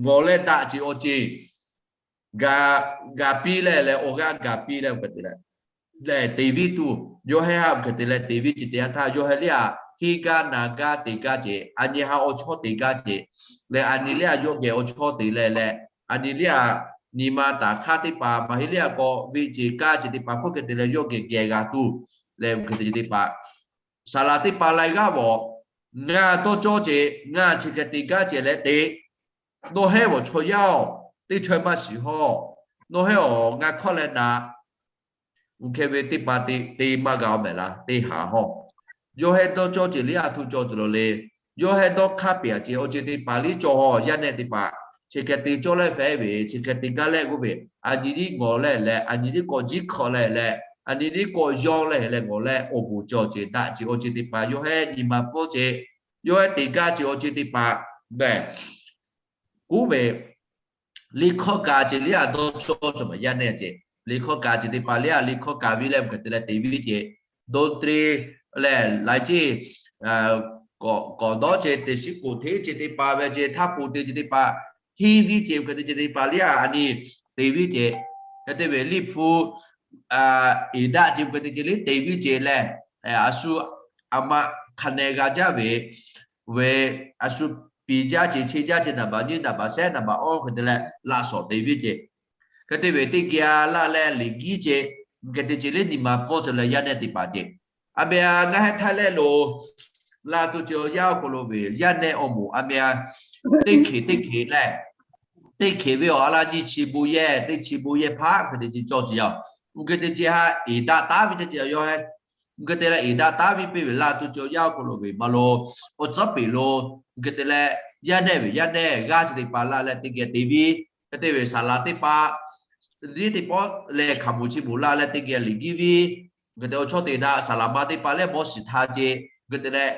ngawˬ leh daꞈ ce awˬ ceuˬ g'a piˇ leh leh awˬ g'aˇ g'a piˇ leh hk'e te leh, leh te viˇ tuˬ, yawˇ heh haꞈ hk'e te leh te viˇ ce teꞈ yaˇ htaˇ, yawˇ heh liˇ a hiˉ gaˇ na gaˇ te gaˇ ce, a nyi ha awˬ chawˇ te gaˇ ce, leh a nyi liˇ a yawˇ geh awˬ chawˇ te leh leh, a nyi liˇ a nyi ma taˍ hk'aˇ teˇ hpaˍ maˇ heˆ liˇ a k'awꞈ ve ce kaˇ ce teˇ hpaˍ hk'oˆ hk'e te leh yawˇ geh geh g'a tuˬ, leh hk'e te ce teˇ hpaˍ saˍ laˍ teˇ hpaˍ lai g'aˇ vawˬ, ngaˬ dawˇ cawˇ ce, ngaˬ chi hk'e te gaˇ ce leh te, nawˬ heh vawˬ chaw yaˇ oˬ, teˇ chaweh maˇ shiˍ hawˇ, nawˬ heh awˬ ngaˬ hkawˇ leh naˍ, uˬ hkeh ve teˇ hpaˍ te maˇ g'a oˬ mehˍ laˇ teˇ haˍ hawˇ. Yawˇ heh dawˇ cawˇ ce liˇ a htuˇ cawˇ ce lawˬ le. Yawˇ heh dawˇ hk'aˇ peꞈ a ce awˬ ceuˬ teˇ hpaˍ liˇ cawˬ hawˇ yaˇ nehˆ teˇ hpaˍ, chi hk'e te cawˇ leh fehˉ ve, chi hk'e te gaˇ leh g'uˇ ve, a nyi liˇ ngawˬ leh leh, a nyi liˇ k'awꞈ jiˇ hk'awꞈ leh leh, a nyi liˇ k'awꞈ yawˇ leh leh ngawˬ leh awˬ bon cawˬ ce daꞈ ce awˬ ceuˬ teˇ hpaˍ yawˇ heh nyi ma pfuhˇ ce, yawˇ heh te gaˇ ce awˬ ceuˬ teˇ hpaˍ, k'oˆ ve, liˇ hkawˇ kaꞈ ce liˇ a dawˇ cawˇ ce maˬ yaˇ nehˆ ce, liˇ hkawˇ kaꞈ ce teˇ hpaˍ liˇ a liˇ hkawˇ kaꞈ viˇ leh hk'e te leh te viˇ ce, dawˇ te leh laiˉ ceˇ k'awꞈ dawˇ ce teˇ shiˉ k'oˍ hteˇ ce teˇ hpaˍ ve ce htaˇ poˬ te ce teˇ hpaˍ, hiˉ viˇ ce hk'e te ce teˇ hpaˍ liˇ a a nyi te viˇ ce, hk'e te ve liˇ hpu eˍ daꞈ ce hk'e te ce liˇ te viˇ ce leh, a shu a ma hk'a neh g'a jaˇ ve, ve a shu piˍ jaˇ ce, cheˇ jaˇ ce, naˍ baꞈ nyiˇ naˍ baꞈ shehˉ naˍ baꞈ awˬ hk'e te leh laꞈ shawˍ te viˇ ce, hk'e te ve teˇ geh a laˇ leh liꞈ giˇ ce, hk'e te ce liˇ nyi ma pfuhˇ ce leh yaˇ nehˆ teˇ hpaˍ ce, a meh a ngaˬ heh htaˇ leh lo laˇ tuˬ ce awˬ yaˇ awˬ hk'aw lo ve yaˇ nehˆ awˬ moˍ a meh a teˇ hkeꞈ teˇ hkeꞈ leh, teˇ hkeꞈ ve awˬ a laˇ nyiˇ chi bon yehˬ teˇ chi bon yehˬ hpaˇ hk'e te ce cawˇ ce yaˇ, uˬ hk'e te ce ha eˍ daꞈ taˉ viˇ ce ce yawˇ heh, uˬ hk'e te leh eˍ daꞈ taˉ viˇ piˇ ve laˇ tuˬ ce awˬ yaˇ awˬ hk'aw lo ve maˇ lo, awˬ tcuhˉ peˍ lo, uˬ hk'e te leh yaˇ nehˆ ve yaˇ nehˆ g'aˇ ce teˇ hpaˍ laˇ leh teˇ geh te viˇ, hk'e te ve saˍ laˍ teˇ hpaˍ liˇ teˇ pawˆ leh hkaoˍmonˍ chi moˍ laˇ leh teˇ geh liꞈ giˇ viˇ, hk'e te awˬ chawˇ te daꞈ saˍ laˍ ma teˇ hpaˍ leh mawˇ shiˍ htaˇ ce, hk'e te leh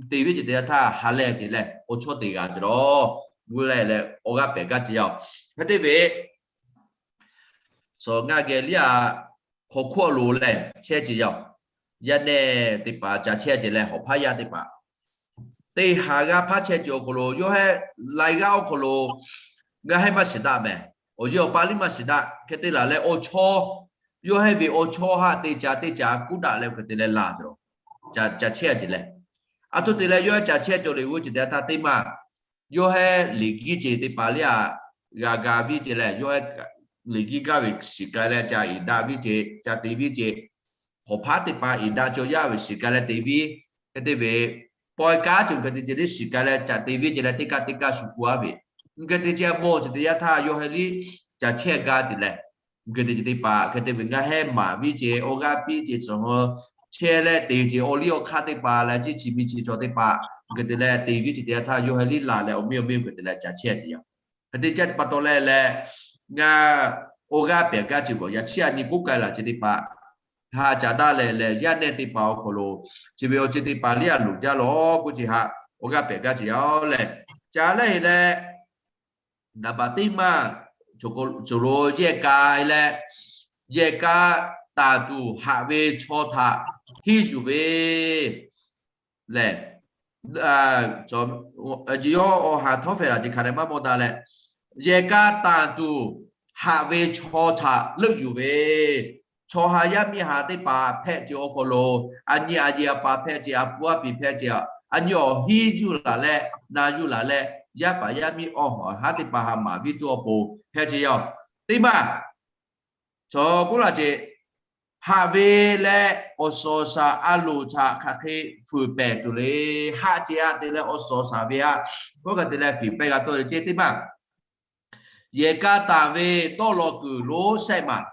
te viˇ ce teˇ yanˇ htaˇ ha lehˬ ce leh awˬ chawˇ te g'a ce lawˬ, g'uˇ leh leh awˬ g'aˇ pehˬ gaˇ ce yaˇ, hk'e te ve, suhˍ ngaˇ geh liˇ a hk'aw hk'oˆ lo leh chehˇ ce yaˇ, yaˇ nehˆ teˇ hpaˍ ca chehˇ ce leh hawˍ hpaˇ yaˇ teˇ hpaˍ, teˇ haˍ g'aˇ hpaˇ chehˇ ce awˬ hk'aw lo yawˇ heh lai g'aˇ awˬ hk'aw lo ngaˬ heh maˇ shiˍ daꞈ mehˍ, awˬ yawˇ awˬ pa liˇ maˇ shiˍ daꞈ hk'e te laˬ leh awˬ chawˇ, yawˇ heh ve awˬ chawˇ haꞈ te ca teˇ ca kuˉ daꞈ leh hk'e te leh laˬ ce lawˬ, ca chehˇ ce leh, a htoꞈ te leh yawˇ heh ca chehˇ cawˬ le g'uˇ ce teˇ yanˇ htaˇ teˇ maˇ yawˇ heh liꞈ giˇ ce teˇ hpaˍ liˇ a g'a ga viˇ ce leh yawˇ heh liꞈ giˇ gaˇ ve shiˍ k'ai leh ca eˍ daꞈ viˇ ce ca te viˇ ce, hawˍ hpaˇ teˇ hpaˍ eˍ daꞈ cawˬ yaˇ ve shiˍ k'ai leh te viˇ, hk'e te ve, pawehˇ kaˉ ce hk'e te ce liˇ shiˍ k'ai leh ca te viˇ ce leh teˇ kaˇ teˇ kaˇ shu ku a ve, hk'e te ce mawˬ ce teˇ yanˇ htaˇ yawˇ heh liˇ ca chehˇ gaˇ ce leh, hk'e te ce teˇ hpaˍ hk'e te ve ngaˬ heh maˍ viˇ ce awˬ g'aˇ piˇ ce tcuh ha chehˇ leh te ce awˬ liˇ awˬ hk'aˇ teˇ hpaˍ leh ciˇ chi miˇ chi chaw teˇ hpaˍ hk'e te leh te viˇ ce teˇ yanˇ htaˇ yawˇ heh liˇ laˬ leh awˬ miˇ awˬ miˇ hk'e te leh ca chehˇ ce yaˇ, hk'e te ce pa taw leh leh ngaˬ awˬ g'aˇ pehˬ gaˇ ce bawˬ yaꞈ chiˇ a nyi k'oˆ k'ai laˬ ce teˇ hpaˍ ha ca daꞈ leh leh yaˇ nehˆ teˇ hpaˍ awˬ hk'aw lo chi ve awˬ ceuˬ teˇ hpaˍ liˇ a loˍ jaˇ lawˬ k'oˆ ce ha, awˬ g'aˇ pehˬ gaˇ ce yaˇ leh, ca leh heˆ leh naˍ baꞈ teˇ maˇ cawˬ lo yehˇ ka leh, yehˇ ka tanˬ tuˬ haꞈ ve chaw htaꞈ hiˇ yuˬ ve lehˬ, yawˇ awˬ haˍ htawˇ fehꞈ laˬ ce hk'a dehꞈ maˇ mawˇ daꞈ leh, yehˇ ka tanˬ tuˬ haꞈ ve chaw htaꞈ leuˆ yuˬ ve, chaw ha yaˇ miˇ ha teˇ hpaˍ hpehꞈ ce awˬ hk'aw lo, a nyi a yehˬ a paˍ hpehꞈ ce, a pu a piˍ hpehꞈ ce, a nyi awˬ hiˉ yuˬ laˬ leh na yuˬ laˬ leh, yaˇ paˍ yaˇ miˇ awˬ ha teˇ hpaˍ ha maˍ viˇ tuˬ awˬ pon hpehꞈ ce yaˇ-oˬ. Teˇ maˇ chaw k'oˆ laˇ ce, haꞈ ve leh awˬ suhˍ awˬ shaˍ a loˍ htaꞈ hk'aˬ hk'e fuiˍ pehˍ tuˬ le. Haꞈ ce haꞈ te leh awˬ suhˍ awˬ shaˍ ve haꞈ k'oˆ kaꞈ te leh fuiˍ pehˍ g'a tawˇ ce teˇ maˇ. Yehˬ ka taˍ ve dawˇ law kuiˬ lonˉ shehˆ maˬ.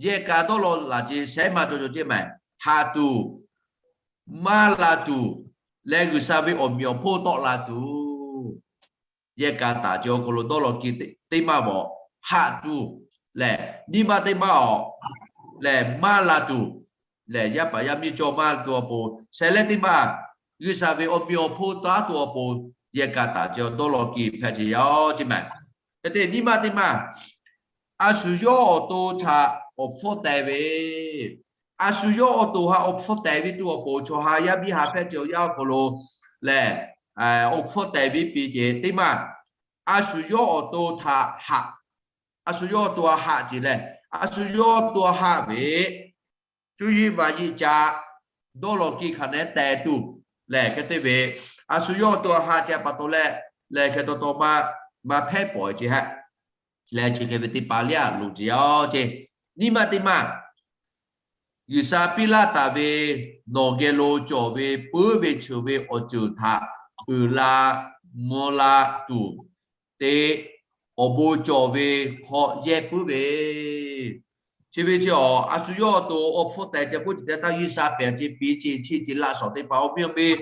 Yehˬ ka dawˇ law laˬ ce shehˆ maˬ cawˬ cawˬ ce maˬ. Haꞈ tuˬ, maˇ la tuˬ, leh G'uiˬsha ve awˬ meꞈ awˬ hponˇ tawˆ la tuˬ. Yehˬ ka taˍ ce awˬ hk'aw lo dawˇ law ki teˇ maˇ bawˬ, haꞈ tuˬ lehˬ, nyiˇ maˇ teˇ maˇ awˬ lehˬ maˇ la tuˬ lehˬ, yaˇ paˍ yaˇ miˇ cawˬ maˇ tuˬ awˬ pon shehˍ leh teˇ maˇ, G'uiˬsha ve awˬ meꞈ awˬ hponˇ taˆ tuˬ awˬ pon, yehˬ ka taˍ ce dawˇ law ki hpehꞈ ce yaˇ-oˬ ce maˬ. Hk'e te nyiˇ maˇ teˇ maˇ, a shu yawˇ awˬ to htaꞈ awˬ hpfuhˇ teh ve, a shu yawˇ awˬ to htaꞈ awˬ hpfuhˇ teh ve tuˬ awˬ pon chaw ha yaˇ miˇ ha hpehꞈ ce awˬ yanˇ awˬ hk'aw lo lehˬ, awˬ hpfuhˇ teh ve piˇ ce teˇ maˇ. A shu yawˇ awˬ to htaꞈ haꞈ, a shu yawˇ awˬ to htaꞈ haꞈ ce lehˬ, a shu yawˇ awˬ to htaꞈ haꞈ ve, cuˇ yiˍ maˍ yiˍ ca dawˇ law ki hk'aˬ nehˉ teh tuˬ lehˬ hk'e te ve, a shu yawˇ awˬ to htaꞈ haꞈ ce pa taw leh, lehˬ hk'e taw taw maˇ, maˇ hpehˇ pawˍ ce haꞈ lehˬ, chi hk'e ve teˇ hpaˍ liˇ a loˍ ce yaˇ-oˬ ce. Nyiˇ maˇ teˇ maˇ, G'uiˬsha piˇ laˇ taˍ ve nawˬ geh lo cawˬ ve puiˉ ve cheuˬ ve awˬ ceuˬ htaꞈ uiˍ la mvuh la tuˬ te awˬ bon cawˬ ve hk'aw yehˇ puiˉ ve, chi ve chi awˬ a shu yawˇ awˬ to awˬ hpfuhˇ teh ce k'oˆ ce teˇ htaˇ G'uiˬsha pehˬ ce piˇ ce chi ce laꞈ shawˍ teˇ hpaˍ awˬ miˇ awˬ miˇ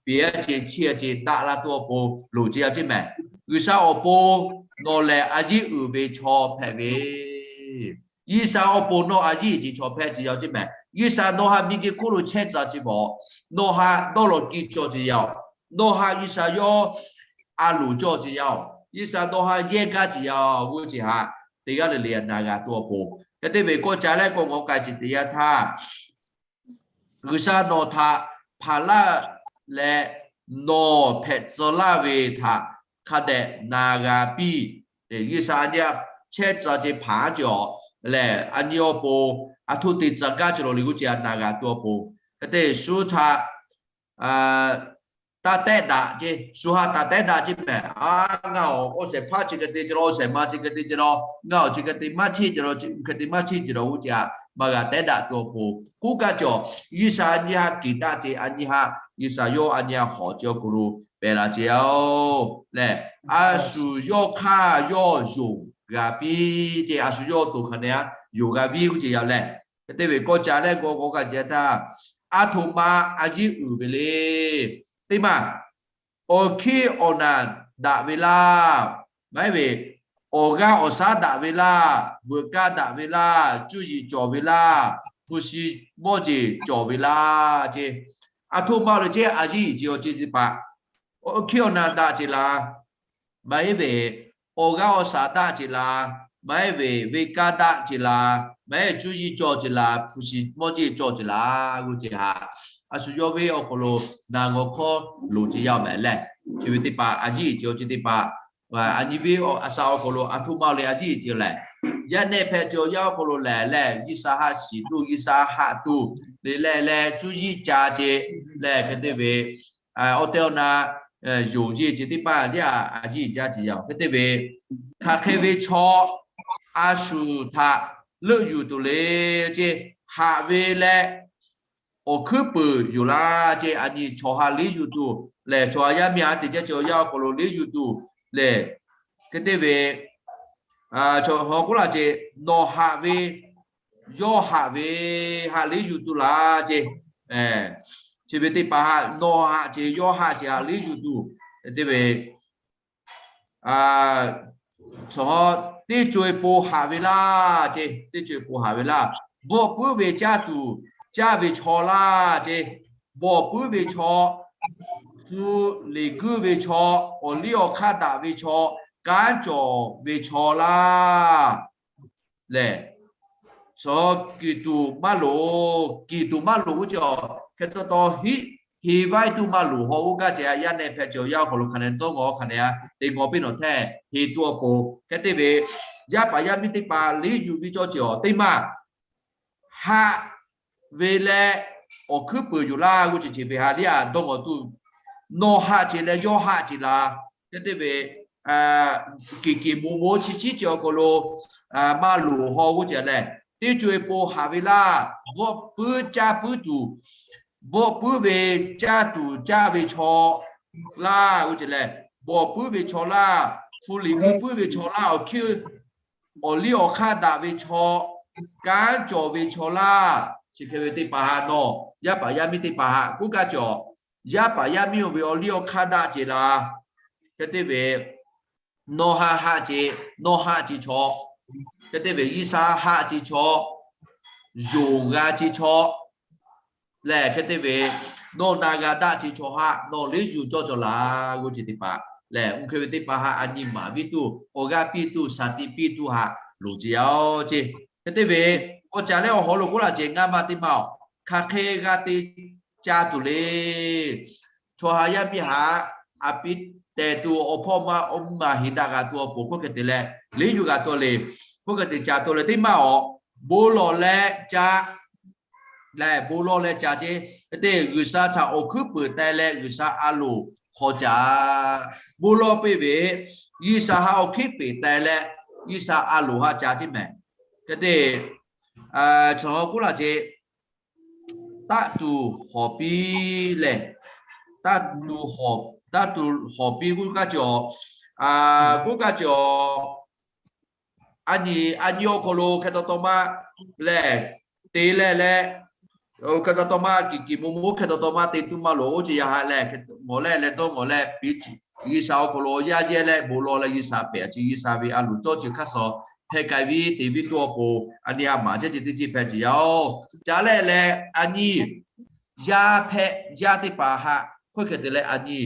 piˇ a ce chi a ce daꞈ la tuˬ awˬ pon loˍ ce yaˇ ce mehˍ. G'uiˬsha awˬ pon nawˬ lehˬ a yiˉ uiˍ ve chaw hpehꞈ ve, G'uiˬsha awˬ pon nawˬ a yiˉ ce chaw hpehꞈ ce yaˇ ce mehˍ. G'uiˬsha nawˬ htaꞈ miˬguiˬ hk'oˆ lo chehˇ tcuh ce bawˬ, nawˬ htaꞈ dawˇ law kiˇ cawˬ ce yaˇ-oˬ. Nawˬ htaꞈ G'uiˬsha yawˇ a loˍ cawˬ ce yaˇ-oˬ. G'uiˬsha nawˬ htaꞈ yehˇ gaˇ ce yaˇ-oˬ g'uˇ ce haꞈ, teˇ g'aˇ le le a na g'a tuˬ awˬ pon, hk'e te ve kawˇ ca leh kawˇ ngawˬ k'ai ce teˇ yanˇ htaˇ, G'uiˬsha nawˬ htaꞈ hpanˍ laˇ leh, nawˬ hpehꞈ tcuh laˇ ve htaꞈ hk'a dehꞈ na g'a piˇ. G'uiˬsha a nyi chehˇ tcuh ce hpanˍ ce awˬ lehˬ, a nyi awˬ pon a htoꞈ te tcuh gaˇ ce lawˬ le g'uˇ ce a na g'a tuˬ awˬ pon, hk'e te shu htaꞈ taˇ tehˆ daꞈ ce, shu htaꞈ taˇ tehˆ daꞈ ce mehˍ. A, ngaˬ awˬ awˬ shehˍ hpaˇ chi hk'e te ce lawˬ, awˬ shehˍ ma chi hk'e te ce lawˬ, ngaˬ awˬ chi hk'e te maˇ cheˇ ce lawˬ, hk'e te maˇ cheˇ ce lawˬ g'uˇ ce haꞈ maˇ g'a tehˆ daꞈ tuˬ awˬ pon, k'oˆ kaˇ ce awˬ G'uiˬsha a nyi htaꞈ kiˬ daꞈ ce, a nyi htaꞈ G'uiˬsha yawˇ a nyi htaꞈ hawˍ ce awˬ hk'aw lo pehˬ la ce yaˇ-oˬ lehˬ, a shu yawˇ hk'aˇ yawˇ yonˍ g'a piˇ ce, a shu yawˇ awˬ to hk'aˬ nehˬ a yonˍ g'a viˇ g'uˇ ce yaˇ lehˬ, hk'e te ve kawˇ ca leh g'awˇ g'awˇ g'a ce htaˇ, a htoꞈ ma a yiˉ uiˍ ve le. Teˇ maˇ, awˬ hkiˇ awˬ naˬ daꞈ ve laˇ, maˇ heˆ ve, awˬ g'aˇ awˬ shaˉ daꞈ ve laˇ, veuꞈ kaˇ daꞈ ve laˇ, cuˇ yiˍ cawˬ ve laˇ, hpu shi mawˇ jeˬ cawˬ ve laˇ ce. A htoꞈ ma le ce a yiˉ ce awˬ ce teˇ hpaˍ, awˬ hkiˇ awˬ naˬ daꞈ ce laˇ, maˇ heˆ ve, awˬ g'aˇ awˬ shaˍ daꞈ ce laˇ, maˇ heˆ ve, venˇ kaˇ daꞈ ce laˇ, maˇ heˆ cuˇ yiˍ cawˬ ce laˇ, hpu shi mawˇ jeˬ cawˬ ce laˇ g'uˇ ce haꞈ, a shu yawˇ ve awˬ hk'aw lo naˬ ngawˬ hkawˇ loˍ ce yaˇ mehˍ lehˬ, chi ve teˇ hpaˍ a yiˉ ce awˬ ce teˇ hpaˍ, a nyi ve a sha awˬ hk'aw lo a htoꞈ ma le a yiˉ ce lehˬ, yaˇ nehˆ hpehꞈ ce awˬ yanˇ awˬ hk'aw lo lehˬ lehˬ, G'uiˬsha haꞈ shiˍ tuˬ, G'uiˬsha haꞈ tuˬ le leh leh cuˇ yiˍ ca ce lehˬ, hk'e te ve awˬ tehˬ awˬ na yonˍ yeˬ ce teˇ hpaˍ liˇ a a yiˉ jaˇ ce yaˇ-oˬ. Hk'e te ve, hk'aˬ hk'e ve chaw a shu htaꞈ leuˆ yuˬ tuˬ le ce, haꞈ ve leh awˬ hkuiˉ puiˍ yoˬ laˇ ce. A nyi chaw ha liˇ yuˬ tuˬ lehˬ, chaw ha yaˇ miˇ ha te jaˇ ce awˬ yanˇ awˬ hk'aw lo liˇ yuˬ tuˬ lehˬ, hk'e te ve, chaw ha k'oˆ laˇ ce, nawˬ haꞈ ve, yawˇ haꞈ ve, haꞈ liˇ yuˬ tuˬ laˇ ce. Chi ve teˇ hpaˍ haꞈ, nawˬ haꞈ ce, yawˇ haꞈ ce, haꞈ liˇ yuˬ tuˬ, te ve, teˇ co e po haꞈ ve laˇ ce, teˇ co e po haꞈ ve laˇ. Bawˆ puiˉ ve caˇ tuˬ, caˇ ve chaw laˇ ce. Bawˆ puiˉ ve chaw, tu liꞈ guiˇ ve chaw, awˬ liˇ awˬ hk'aˇ daꞈ ve chaw, kanˉ cawˬ ve chaw laˇ lehˬ, chaw kiˬ tuˬ maˇ loˍ, kiˬ tuˬ maˇ loˍ g'uˇ ce awˬ hk'e taw taw hiˆ he vaiˇ tuˬ maˇ loˍ haw g'uˇ gaˇ ce. Yaˇ nehˆ hpehꞈ ce awˬ yanˇ awˬ hk'aw lo hk'aˬ nehˬ dawˇ ngawˬ hk'aˬ nehˬ a te g'awˇ piˇ nawˬ hteˇ heˍ tuˬ awˬ pon, hk'e te ve, yaˇ paˍ yaˇ miˇ teˇ hpaˍ liˇ yuˬ piˇ cawˇ ce awˬ teˇ maˇ haˆ ve leh awˬ hkuiˉ peuˍ yoˬ laˇ g'uˇ ceˬ ceˬ ve ha liˇ a dawˇ g'awˬ tuˬ, nawˬ haˆ ceˬ leh yawˇ haˆ ceˬ laˬ. Hk'e te ve kiˬ kiˬ mo mo chi ciˉ ceh awˬ hk'aw lo maˇ loˍ haw g'uˇ ceˬ lehˬ, teˇ co e po haꞈ ve laˇ. Bawˆ puiˉ caˇ puiˉ tuˬ, bawˆ puiˉ ve caˇ tuˬ caˇ ve chaw laˇ g'uˇ ceˬ lehˬ, bawˬ puiˉ ve chaw laˇ, hpu liꞈ g'uiˇ puiˉ ve chaw laˇ, awˬ hkiˉ awˬ liˇ awˬ hk'aˇ daꞈ ve chaw, kanˉ cawˬ ve chaw laˇ. Chi hk'e ve teˇ hpaˍ haꞈ nawˬ yaˇ paˍ yaˇ miˇ teˇ hpaˍ haꞈ k'oˆ kaˇ cawˬ. Yaˇ paˍ yaˇ miˇ oˇ ve awˬ liˇ awˬ hk'aˇ daꞈ ceˬ laˬ. Hk'e te ve nawˬ haˆ haˆ ceˬ, nawˬ haˆ ceˬ chaw, hk'e te ve G'uiˬsha haˆ ceˬ chaw, yonˍ g'a ceˬ chaw lehˬ, hk'e te ve nawˬ na g'a daꞈ ceˬ chaw haꞈ nawˬ liˇ yuˬ cawˇ cawˬ laˬ g'uˇ ceˬ teˇ hpaˍ lehˬ, oˇ hk'e ve teˇ hpaˍ haꞈ a nyi maˍ piˇ tuˬ, awˬ g'aˇ piˇ tuˬ, shaˍ tiꞈ piˇ tuˬ haꞈ loˍ ceˬ yaˇ oˬ ceˬ. Hk'e te ve awˬ caˍ leh awˬ hawˉ lo k'oˆ laˇ ceˬ, ngaˇ ma teˇ ma-oˬ, hk'aˬ hk'e g'a te ca tuˬ le. Chaw haꞈ yaˇ miˇ haꞈ a piˇ tehˬ tuˬ awˬ hpawˇ ma awˬ mvuhˇ ma heˍ daꞈ g'a tuˬ awˬ pon hk'oˆ hk'e te leh liˇ yuˬ g'a tuˬ le. Hk'oˆ hk'e te ca tuˬ le teˇ maˇ-oˬ, bon lawˬ leh ca lehˬ, bon lawˬ leh ca ceˬ. Hk'e te G'uiˬsha htaꞈ awˬ hkuiˉ peuˍ teh leh G'uiˬsha a loˍ hk'aw ca. Bon lawˬ piˇ ve G'uiˬsha haꞈ awˬ hkiˉ peˍ teh leh G'uiˬsha a loˍ haꞈ ca ceˬ mehˍ. Hk'e te chaw k'oˆ laˇ ceˬ, taˆ tuˬ hawˍ piˇ lehˬ, taˆ tuˬ hawˍ, taˆ tuˬ hawˍ piˇ k'oˆ kaˇ cawˬ, k'oˆ kaˇ cawˬ. A nyi, a nyi awˬ hk'aw lo hk'e taw taw maˇ lehˬ, te leh leh, hk'e taw taw maˇ kiˬ kiˬ mo mo hk'e taw taw maˇ te tuˬ maˇ loˍ oˇ ceˬ yaˇ haꞈ lehˬ, mawˬ leh leh dawˇ mawˬ leh piˇ G'uiˬsha awˬ hk'aw lo yaˇ yehˇ leh bon lawˬ leh G'uiˬsha pehꞈ a ciˬ G'uiˬsha ve a loˍ cawˇ ceˬ hk'aˇ suh hpehꞈ k'ai ve te ve tuˬ awˬ pon a nyi a maˍ chehˇ ceˬ teˇ ceuˬ hpehꞈ ceˬ yaˇ oˬ. Ca leh leh a nyi yaˇ hpehꞈ yaˇ teˇ hpaˍ haꞈ hk'oˆ hk'e te leh a nyi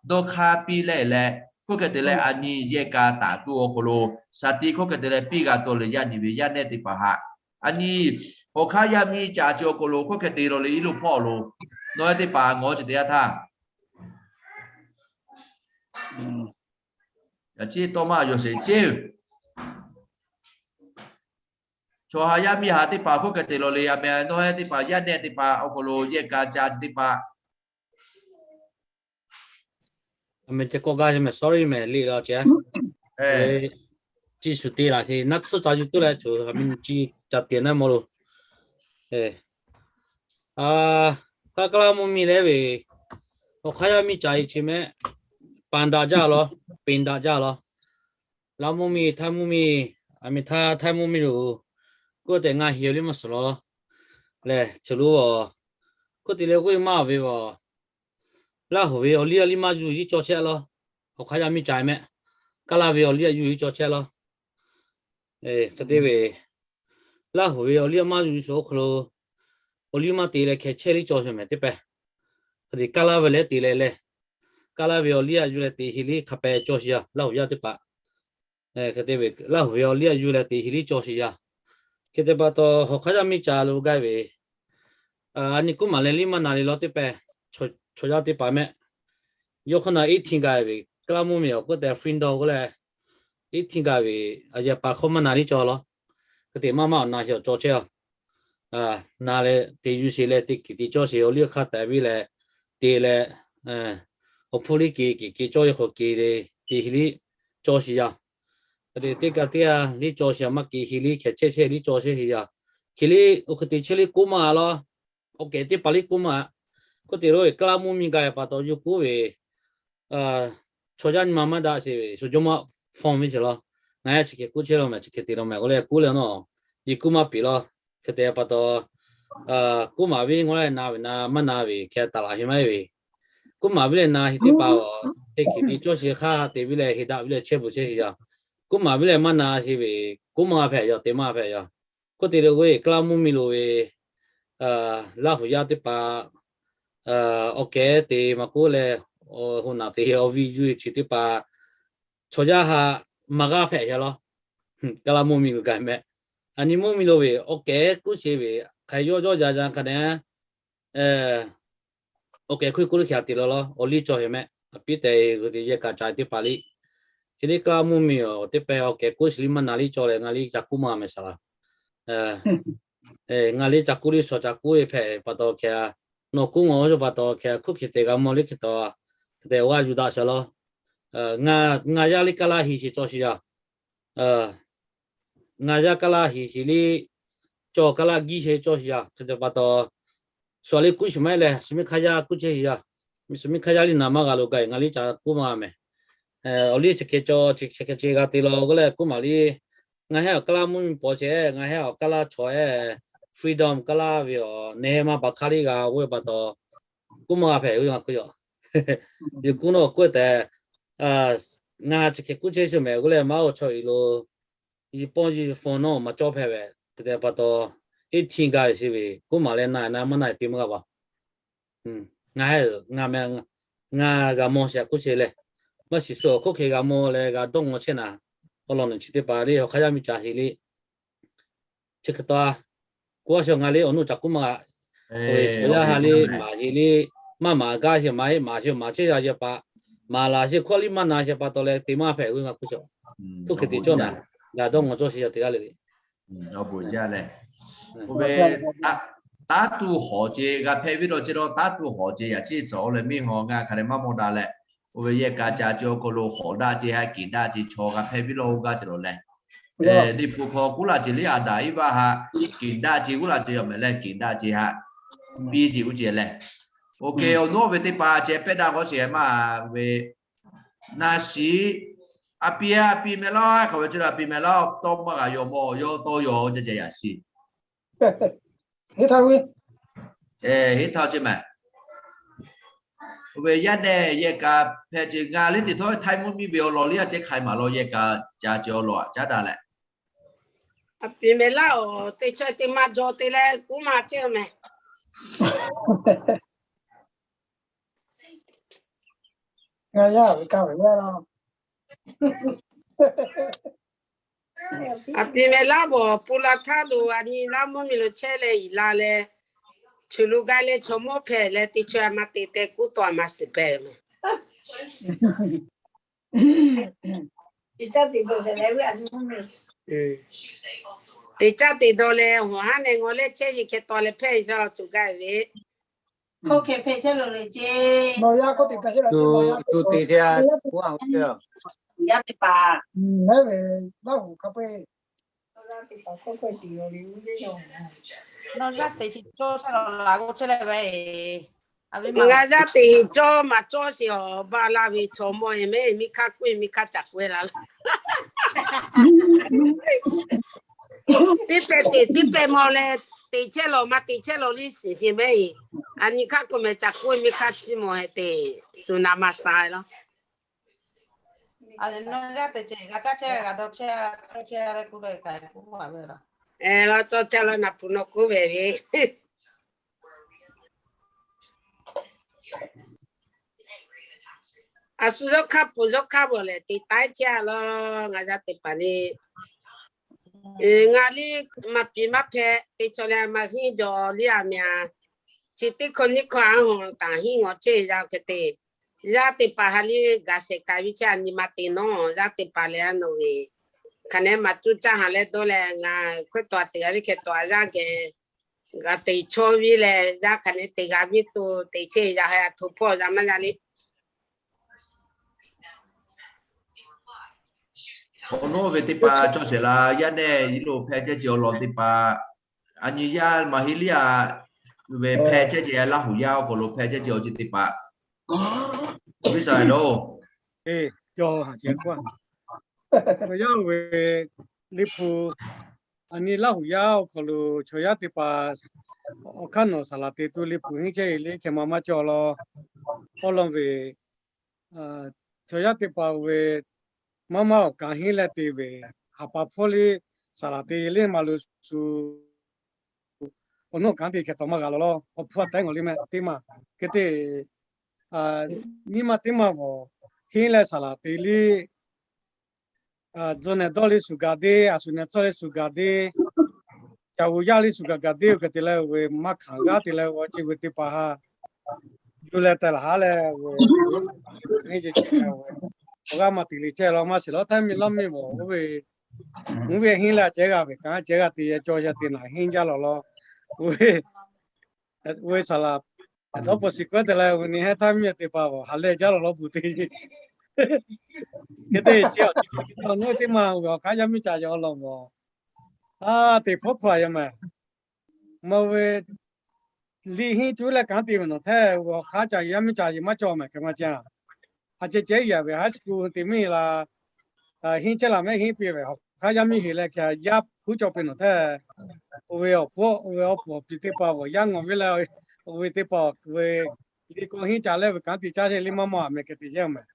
dawˇ hk'aˇ piˇ leh leh hk'oˆ hk'e te leh a nyi yehˬ ka taˍ tuˬ awˬ hk'aw lo shaˍ tiꞈ hk'oˆ hk'e te leh piˇ g'a tuˬ le yaˇ nyi ve yaˇ nehˇ teˇ hpaˍ haꞈ. A nyi hawˬ hk'aˇ yaˇ miˇ ca ceˬ awˬ hk'aw lo hk'oˆ hk'e te lawˬ le iˉ lo hpawˇ lo nawˬ yaˇ teˇ hpaˍ ngawˬ ceˬ te yaˇ htaˇ yaꞈ ciˉ tawˇ maˇ yawˬ sheˍ ceˇ. Chaw haꞈ yaˇ miˇ haꞈ teˇ hpaˍ hk'oˆ hk'e te lawˬ le a meh nawˬ yaˇ teˇ hpaˍ yaˇ nehˇ teˇ hpaˍ awˬ hk'aw lo yehˬ ka ca teˇ hpaˍ a meh te kawˆ gaˇ meh sorry meh liꞈ la ce. Chi shuˍ te laˬ ce naˉ tsuhˇ ca yuˬ tuˬ leh co a meh nyi chi ca tiꞈ naˉ mawˬ lo. Kaˇ kaˇ laˇ mvuhˇ miˬ leh ve, awˬ hk'aˇ yaˇ miˇ ca e chi meh, pan daꞈ jaˇ law, pen daꞈ jaˇ law. Laˇ mvuhˇ miˬ, htaiˇ mvuhˇ miˬ, a meh htaiˇ htaiˇ mvuhˇ miˬ lo, k'oˆ tehꞈ ngaˬ heˍ awˬ liˇ maˇ suhˍ law. Lehˬ, chi lo, k'oˆ te leh k'oˆ e maˇ ve a, Laˇ huˍ ve awˬ liˇ a liˇ maˇ yuˬ iˉ cawˇ chehˇ law. Awˬ hk'aˇ yaˇ miˇ ca meh, kaˇ laˇ ve awˬ liˇ a yuˬ iˉ cawˇ chehˇ law. Hk'e te ve, Laˇ huˍ ve awˬ liˇ a maˇ yuˬ shuˍ awˬ hk'aw lo, awˬ liˇ maˇ te leh hkeh chehˇ liˇ cawˇ sheˍ meh teˇ pehˍ. Hk'e te kaˇ laˇ ve leh te leh leh, kaˇ laˇ ve awˬ liˇ a yuˬ leh te heˍ liˇ hk'a peh cawˇ sheˍ yaˇ Laˇ huˍ yaˇ teˇ hpaˍ. Hk'e te ve Laˇ huˍ ve awˬ liˇ a yuˬ leh te heˍ liˇ cawˇ sheˍ yaˇ. Hk'e te pa taw, hawˬ hk'aˇ yaˇ miˇ ca lo gaˇ ve, a nyi kuˉ maˍ leh liˇ maˇ na le law teˇ pehˍ, chaw yaˇ teˇ hpaˍ meh. Yawˇ hk'aˇ na iˉ htiˇ gaˇ ve, kaˇ laˇ mvuhˇ miˬ awˬ k'oˆ tehꞈ freedom k'oˆ leh, iˉ htiˇ gaˇ ve, a yehˬ paˍ hk'aw maˇ na liˇ cawˇ law. Hk'e te maˇ maˇ awˬ na sheˍ awˬ cawˇ chehˇ a. Na leh te yuˬ sheˍ leh te kiˬ te cawˇ sheˍ awˬ liˇ hk'aˇ tehꞈ ve leh, te leh, awˬ hpfuhˇ liˇ ke ke ke cawˇ yaˇ hk'aw ke le, te heˍ liˇ cawˇ sheˍ yaˇ. Hk'e te teˇ kaꞈ teˇ g'aˇ liˇ cawˇ sheˍ yaˇ, maˇ ke heˍ liˇ hkeh chehˇ chehˇ liˇ cawˇ sheˍ yaˇ. Heˍ liˇ oˇ hk'e te chehˇ liˇ kuˉ maˍ law. Awˬ kehˬ teˇ hpaˍ liˇ kuˉ maˍ. K'oˆ te lo kaˇ laˇ mvuhˇ miˬ gaˇ pa taw yuˬ kuˉ ve chaw yaˇ nyi ma maˇ daꞈ sheˍ ve sho jawˇ maˇ fun ve sheˍ law. Ngaˬ yaˇ chi hkeh kuˉ chehˇ law meh, chi hkeh te law meh k'oˆ leh kuˉ leh nawˬ, yeˬ kuˉ maˇ peꞈ law. Hk'e te pa taw, kuˉ maˍ ve ngaw leh na ve na maˇ na ve hkeh taˍ laˬ heˍ maˇ heˆ ve, kuˉ maˍ ve leh na heˍ teˇ hpaˍ a, te kiˬ te cawˇ sheˍ hk'aˇ te ve leh heˍ daꞈ ve leh chehˇ bvuhˬ chehˇ sheˍ yaˇ. Kuˉ maˍ ve leh maˇ na sheˍ ve, kuˉ maˇ hpehꞈ yaˇ te maˇ hpehꞈ yaˇ. K'oˆ te lo ve kaˇ laˇ mvuhˇ miˬ lo ve, Laˇ huˍ yaˇ teˇ hpaˍ, awˬ kehˬ te maˇ k'oˆ leh, hoꞈ naˬ te awˬ viˉ yuˬ chi teˇ hpaˍ, chaw yaˇ haꞈ maˇ g'aˇ hpehꞈ yaˇ law. Kaˇ laˇ mvuhˇ miˬ gaˬ meh. A nyi mvuhˇ miˬ lo ve awˬ kehˬ kuˉ sheˍ ve hk'aˬ yawˇ yawˇ yaˇ yaˇ hk'a dehꞈ awˬ kehˬ hkuiˇ kuˉ liˇ hk'e te law law, awˬ liˇ cawˇ heˍ meh. A piˉ tehꞈ g'uiˬ te yehˬ kaꞈ ca teˇ hpaˍ liˇ, chi liˇ kaˇ laˇ mvuhˇ miˬ awˬ teˇ pehˍ awˬ kehˬ kuˉ sheˍ liˇ maˇ na liˇ cawˇ leh ngaˬ liˇ ca kuˉ maˇ meh saˍ laˬ. Ngaˬ liˇ caˬ kuˇ liˇ shawˍ caˬ kuˇ ve hpehꞈ pa taw hk'e, nawˬ kuˉ ngawˬ ve pa taw hk'e, hkuˇ hk'e te g'a mawˬ liˇ hk'e taw, hk'e te g'a yuˬ daꞈ shaˍ law. Ngaˬ yaˇ liˇ kaˇ laˇ hiˍ sheˍ cawˬ sheˍ yaˇ. Ngaˬ yaˇ kaˇ laˇ hiˍ sheˍ liˇ, cawˬ kaˇ laˇ giˇ sheˍ cawˬ sheˍ yaˇ. Hk'e te pa taw, shu a liˇ kuˉ sheˍ maˇ heˆ leh, shu miˇ hk'aˇ yaˇ kuˉ chehˇ sheˍ yaˇ. Shu miˇ hk'aˇ yaˇ liˇ naˍ maˇ g'a lo gaˬ, ngaˬ liˇ ca kuˉ maˇ g'a mehˍ. Awˬ liˇ chi hk'e cawˬ, chi hk'e ceh g'a te law k'oˆ leh kuˉ maˍ liˇ, ngaˬ hehˉ awˬ kaˇ laˇ mvuhˇ miˬ paw chehˇ, ngaˬ hehˉ awˬ kaˇ laˇ chaw ehˉ, freedom kaˇ laˇ ve awˬ nehˬ maˇ baˬ hk'aˇ liˇ g'a k'oˆ ve pa taw, kuˉ maˇ g'a hpehꞈ ve ngaˬ kuˉ yaw. Yuˬ kuˉ nawˬ kuˉ tehꞈ, ngaˬ chi hk'e kuˉ chehˇ sheˍ mehˍ k'oˆ leh maˇ oˬ chaw e lo, yi pawˇ yi fon nawˬ maˇ cawˬ hpehꞈ ve, hk'e te pa taw, eighteen gaˬ ve sheˍ ve, kuˉ maˍ leh na na maˇ na te maˇ g'a baˬ. Ngaˬ, ngaˬ g'a mawˬ sheˍ kuˉ sheˍ leh, maˇ shiˍ shu awˬ hk'oˆ hk'e g'a mawˬ leh g'a dawˇ ngawˬ chehˇ naˍ, awˬ lawn chi teˇ hpaˍ liˇ awˬ hk'aˇ yaˇ miˇ caˬ sheˍ liˇ, chi hk'e taw, k'o a shu ngaˬ liˇ awˬ nuˇ caˬ kuˉ maˇ g'a. Chaw yaˇ ha liˇ maˍ sheˍ liˇ, maˇ maˍ gaˇ sheˍ maˇ heˆ, maˍ sheˍ maˍ chehˇ yaˇ sheˍ pa, maˍ laˬ sheˍ hkawˇ liˇ maˇ na sheˍ pa taw leh te maˇ hpehꞈ ve ngaˬ kuˉ cawˬ. Htoˇ hk'e te cawˇ naˍ, g'a dawˇ ngawˬ cawˇ sheˍ yaˇ teˇ g'aˇ le le. Oˇ ve, taˇ tuˬ hawˍ ce g'a hpehꞈ ve law ce law, taˇ tuˬ hawˍ ce yaꞈ ciˉ tcuhˍ oˇ leh miˇ haw ngaˬ hk'a dehꞈ maˇ mawˬ daꞈ leh, oˇ ve yehˬ kaꞈ ca ce awˬ hk'aw lo hawˍ daꞈ ce ha keˍ daꞈ ce chaw g'a hpehꞈ ve law oˇ gaˇ ce law leh, Liꞈ hpu hk'aw kuˉ laˇ ce liˇ Aˍdanˍ Eˇvaˆ ha keˍ daꞈ ce kuˉ laˇ ce yaw mehˍ leh keˍ daꞈ ce ha piˇ ce oˇ ce leh, oˇ hk'e awˬ nuˇ ve teˇ hpaˍ ceh pehˇ daꞈ k'aw sheˍ maˇ ve, naˬ shiˍ, a piˇ a piˇ meh laˇ, hk'aˬ ve ce la piˇ meh laˇ, tawˇ maˇ g'a yaw mawˬ, yaw tawˇ yaw ce ce yaꞈ shiˍ. Heˆ htaˇ ve, heˆ htaˇ ce mehˍ. Oˇ ve yaˇ nehˬ yehˬ kaꞈ hpehꞈ ce ngaˬ liˇ teˇ htawˇ Htaiˇ mvuhˇ miˇ ve awˬ lawn liˇ a ceh hk'ai maˍ law yehˬ kaꞈ ca ce awˬ lawn a caˉ daꞈ leh, a piˇ meh laˇ-oˬ, teˇ chaw teˇ maˇ jaw te leh kuˉ maˇ chehˇ mehˍ. Ngaˬ yaˇ ve kaˇ ve le laˇ. A piˇ meh laˇ bawˬ pu la htaˇ lo a nyi laˇ mvuhˇ miˬ lo chehˇ leh iˍ la leh, chuˬ lu gaˇ leh chaw mawˇ hpehꞈ leh teˇ chaw a maˇ te teh kuˉ taw a maˇ shiˍ hpehꞈ mehˍ. Teˇ caˉ teˇ dawˇ leh, hawˬ haˉ neh ngawˬ leh chehˇ yeˬ hkeh taw leh hpehˇ yaw tuˬ gaˇ ve. Hk'e hpehˇ chehˇ lo le ce. Nawˬ yaˇ k'oˆ teꞈ kaꞈ chehˇ la ce, nawˬ yaˇ k'oˆ teꞈ kaꞈ, yaˇ teˇ hpaˍ, mehˉ ve Laˇ huˍ hk'a peu-eˬ. Nawˬ yaˇ teꞈ chi cawˇ chehˇ la k'o chehˇ leh ve, ngaˬ yaˇ teꞈ cawˇ maˇ cawˇ sheˍ awˬ ba la ve chaw mawˇ e mehˉ miˇ hkaˇ k'oˆ e miˇ hkaˇ caꞈ k'oˆ e la. Teˇ pehˍ teꞈ teˇ pehˍ mawˬ leh, teꞈ chehˇ la maˇ teꞈ chehˇ la liˇ shiˍ shiˍ mehˉ e. A nyi hkaˇ k'oˆ mehˍ caꞈ k'oˆ e miˇ hkaˇ chi mawˬ heh te, suˍ naˍ maˇ sha laˇ. A, nawˬ yaˇ teꞈ ce g'a caˇ chehˇ g'a dawˇ chehˇ cawˇ chehˇ leh k'oˆ ve k'ai k'oˆ a ve la. Law cawˇ chehˇ law naˬ hpu nawˬ k'oˆ ve ve. A shu yawˇ hkaˇ pfuhˍ yawˇ hkaˇ bawˬ lehˬ te taiˉ chehˇ a law. Ngaˬ yaˇ teˇ hpaˍ le, ngaˬ liˇ maˇ piˍ maˇ hpehꞈ te chaw leh maˇ hinˉ jaw liˇ a meh a. Chi teˇ hkawˇ nyiˇ hkawˇ a hawˬ taˍ hinˉ ngawˬ chehˇ yaˇ hk'e te, yaˇ teˇ hpaˍ ha liˇ gaˬ shehˍ k'ai ve chehˇ a nyi ma te nawˬ yaˇ teˇ hpaˍ leh a nawˬ ve hk'aˬ nehˉ maˇ cuˇ caˇ haˍ leh dawˇ leh ngaˬ hkawˇ taw a teꞈ g'a liˇ hkeh taw a yaˇ geh g'a teꞈ chawˇ viˇ leh yaˇ hk'aˬ nehˉ teꞈ g'a viˇ to teꞈ chehˇ yaˇ ha yaˇ hto hpawˇ yaˇ maˇ yaˇ le. Awˬ nawˉ ve teˇ hpaˍ cawˇ sheˍ la, yaˇ nehˬ yiˉ lo hpehˇ chehˇ ce awˬ lawn teˇ hpaˍ, a nyi yaˇ maˇ heˆ liˇ a, ve hpehˇ chehˇ ce Laˇ huˍ yaˇ awˬ hk'aw lo hpehˇ chehˇ ce awˬ ceuˬ teˇ hpaˍ, viˉ sha lo, chaw yaˇ ve Liꞈ hpu, a nyi Laˇ huˍ yaˇ awˬ hk'aw lo chaw yaˇ teˇ hpaˍ awˬ hk'aˇ nawˬ saˍ laˍ te tuˬ Liꞈ hpu henˇ chehˇ e le hkeh ma maˇ cawˬ law. Awˬ lawn ve chaw yaˇ teˇ hpaˍ ve maˇ maˇ awˬ kaˍ henˇ leh te ve, haˍ pa hpawˇ liˇ saˍ laˍ te le maˇ lo shu awˬ nawˉ kanˉ te hkeh taw maˇ g'a law law. Awˬ hpu a tehˉ ngawˬ le meh teˇ maˬ hk'e te, nyiˇ maˬ teˇ maˬ g'awˬ henˇ leh saˍ laˍ te liˇ, tzuhˇ nehˬ dawˇ liˇ shu gaˬ deˇ, a shu nehˬ tcuhˇ liˇ shu gaˬ deˇ, caˬ g'uˬ yaˇ liˇ shu gaˬ gaˬ deˇ, oˇ hk'e te leh ve maˇ hkanˍ g'aˇ te leh g'awˬ ce ve teˇ hpaˍ ha yuˬ leh teh laˬ haˉ leh ve, neˇ ce ce ve awˬ g'aˇ maˇ te le chehˇ law maˇ shiˍ law. Htaiˇ miˇ Laˇ miˇ bawˬ oˇ ve Mvuhˇ ve henˇ leh a ceh g'a ve kanˉ ceh g'a te cawˇ yaˇ te naˬ henˇ jaˇ lawˬ law. Oˇ ve saˍ laˍ dawˇ pawˍ shiˍ kawehˉ te leh, awˬ nyi hehnˇ htaˇ miˇ teˇ hpaˍ awˬ ha lehˬ jaˇ lawˬ law bvuhꞈ te. Hk'e te chi awˬ chi awˬ naˉ teˇ maˬ awˬ hk'aˇ yaˇ miˇ ca yaw lawˬ mawˬ. A, teˇ hpawˇ hkawˇ a yaˇ mehˍ. Mawˬ ve liˇ henˇ cuˉ leh kanˉ te ve nawˬ hteˇ, awˬ hk'aˇ ca yaˇ miˇ ca yeˬ maˇ cawˬ mehˍ hk'e maˇ ca. A ceh ceh yaˇ ve high school te miˇ la, henˇ chehˇ laˬ mehˆ henˇ piˇ ve awˬ hk'aˇ yaˇ miˇ heˍ leh hk'e yaˇ hkuˉ cawˬ piˇ nawˬ hteˇ, oˇ ve awˬ pfuhˇ oˇ ve awˬ puˍ awˬ piˍ teˇ hpaˍ awˬ yaˇ ngawˬ ve leh, oˇ ve teˇ hpaˍ ve liˇ k'o henˇ ca leh ve kanˉ te caˇ chehˇ liˇ maˇ maˇ mehˍ hk'e te yehˇ mehˍ.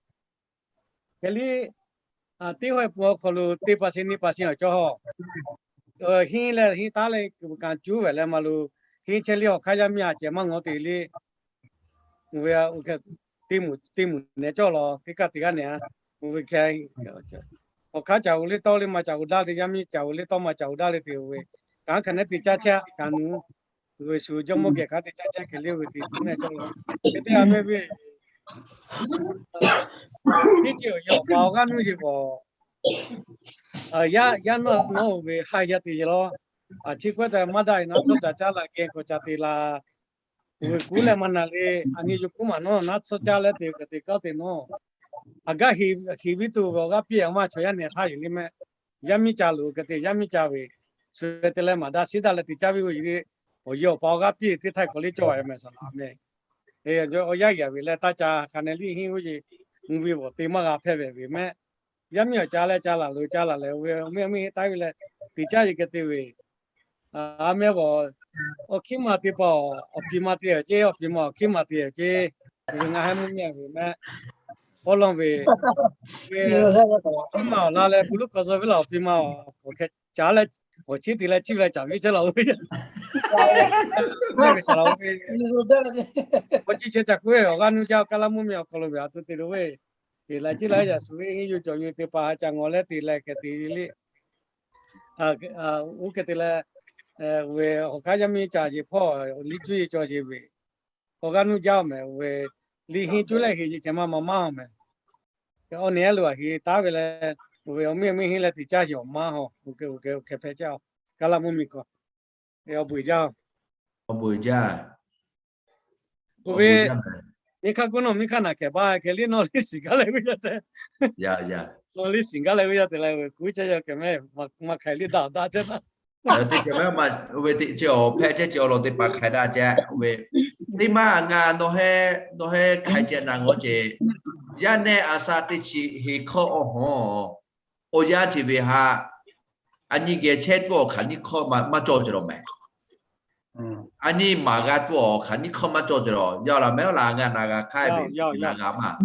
Hk'e liˇ teˇ hawehˇ pun awˬ hk'aw lo teˇ pa sheˍ nyiˇ pa sheˍ awˬ cawˇ hawˬ henˇ leh henˇ taˉ leh kanˉ cuˉ ve leh maˇ lo henˇ chehˇ liˇ awˬ hk'aˇ yaˇ miˇ a ceh maˇ ngawˬ te liˇ. Oˇ ve teˇ moˍ nehˬ cawˇ lawˬ teˇ kaˇ te g'aˇ nehˬ a. Oˇ ve hk'e awˬ hk'aˇ ca oˇ liˇ tawˇ liˇ maˇ ca oˇ daˇ le, yaˇ miˇ ca oˇ liˇ tawˇ maˇ ca oˇ daˇ le te oˇ ve kanˉ hk'aˬ nehˉ te caˇ chehˇ kanˉ nuˇ, oˇ ve shu jawˇmawˇ geh kanˉ te caˇ chehˇ hk'e liˇ oˇ ve te tuˬ nehˬ cawˇ lawˬ. Hk'e te a mehˍ ve teˇ ceuˬ awˬ yaˇ awˬ pa awˬ g'aˇ nuˇ yeˬ bawˬ, yaˇ naˇ nawˉ oˇ ve haiˬ yaˇ te yeˬ lawˬ. A chi kawehˉ te maˇ daꞈ e naˉ tsuhˇ ca caˇ laˬ geh k'awꞈ ca te la. Oˇ ve kuˉ leh maˇ na le, a nyi yuˬ kuˉ maˬ nawˉ naˉ tsuhˇ caˇ leh te kaꞈ te kaˇ te nawˉ. A gaˇ heˍ viˉ tuˬ ve awˬ g'aˇ piˇ a maˇ chaw yaˇ nehˬ htaˇ yeˬ le mehˆ. Yaˇ miˇ ca loˬ hk'e te yaˇ miˇ ca ve shu te leh maˍ daꞈ shiˉ daꞈ leh te caˇ ve oˇ yeˬ le. Awˬ yaˇ awˬ pa awˬ g'aˇ piˇ teˇ htaiˇ hk'awꞈ liˇ cawˇ a mehˍ saˍ laˍ mehˍ. Awˬ yaˇ yaˇ ve leh taˇ ca hk'a nehˬ liˇ henˇ oˇ yeˬ mvuh ve bawˬ te maˇ g'a hpehˇ ve ve mehˆ. Yaˇ miˇ awˬ ca leh ca laˬ loˬ ca laˬ leh oˇ ve awˬ miˇ awˬ miˇ taˉ ve leh te caˇ yeˬ hk'e te ve A meh bawˬ, awˬ hkiˉ ma te pa awˬ pi ma te a ceˇ, awˬ pi ma awˬ hkiˉ ma te a ceˇ. Ngaˬ hui mvuhˇ miˬ ve mehˆ. Awˬ lawn ve, ve hkiˉ ma awˬ la leh pu luˉ hk'aw zaw ve la awˬ pi ma awˬ hk'e ca leh, awˬ chiˉ te leh chiˇ ve leh caˍ ve chehˇ la oˇ ve, mehˆ ve saˍ laˍ oˇ ve, awˬ chiˇ chehˇ ca k'oˆ ve awˬ g'aˇ nuˇ jaˇ, Kaˇ laˇ mvuhˇ miˬ awˬ hk'aw lo ve a to te lo ve, te leh ciˉ la yaꞈ shuˍ ve henˇ yuˬ cawˬ yuˬ te pa ha ca ngawˬ leh te leh hk'e te le. Oˇ hk'e te leh, ve awˬ hk'aˇ yaˇ miˇ ca yeˬ hpawˇ liˇ cuˇ yeˬ cawˬ yeˬ ve, awˬ g'aˇ nuˇ jaˇ mehˍ ve, liˇ henˇ cuˇ leh heˍ yeˬ kehˬ ma ma maˇ mehˍ. Awˬ nehˬ lo a heˍ taˉ ve leh, ve awˬ miˇ awˬ miˇ henˇ leh te caˇ yeˬ awˬ maˇ hawˬ, oˇ hk'e hpehꞈ caˇ. Kaˇ laˇ mvuhˇ miˬ k'awꞈ, awˬ bon jaˇ. Awˬ bon jaˇ. Oˇ ve, miˇ hk'aˇ k'oˆ nawˬ miˇ hk'aˇ naˬ kehˬ baˇ hk'e liˇ nawˬ liˇ shiˍ gaˇ leh ve yaˇ tehꞈ, nawˬ liˇ shiˍ gaˇ leh ve yaˇ tehꞈ leh ve kuˉ chehˇ yaˇ kehˬ mehˍ, maˇ hk'aˬ hk'e liˇ daꞈ daꞈ chehˇ taˇ. Oˇ ve teˇ ceuˬ hpehꞈ chehˇ ceuˬ awˬ lawn teˇ hpaˍ hk'ai daꞈ ceh. Oˇ ve teˇ maˇ ngaˬ nawˬ hui hk'ai ceh naˬ ngawˬ ceh, yaˇ nehˆ a sha teˇ chi heˍ hkawˇ awˬ hawˬ, awˬ yanˇ chi ve haꞈ, a nyi geh chehˇ tuˬ awˬ hk'aˬ nyiˇ hkawˇ maˇ cawˬ ceh lawˬ mehˍ. A nyi maˍ g'a tuˬ awˬ hk'aˬ nyiˇ hkawˇ maˇ cawˬ ceh lawˬ. Yaˇ laˬ mehˍ laˇ ngaˬ naˬ g'a hk'aiˉ ve, naˬ g'a maˇ.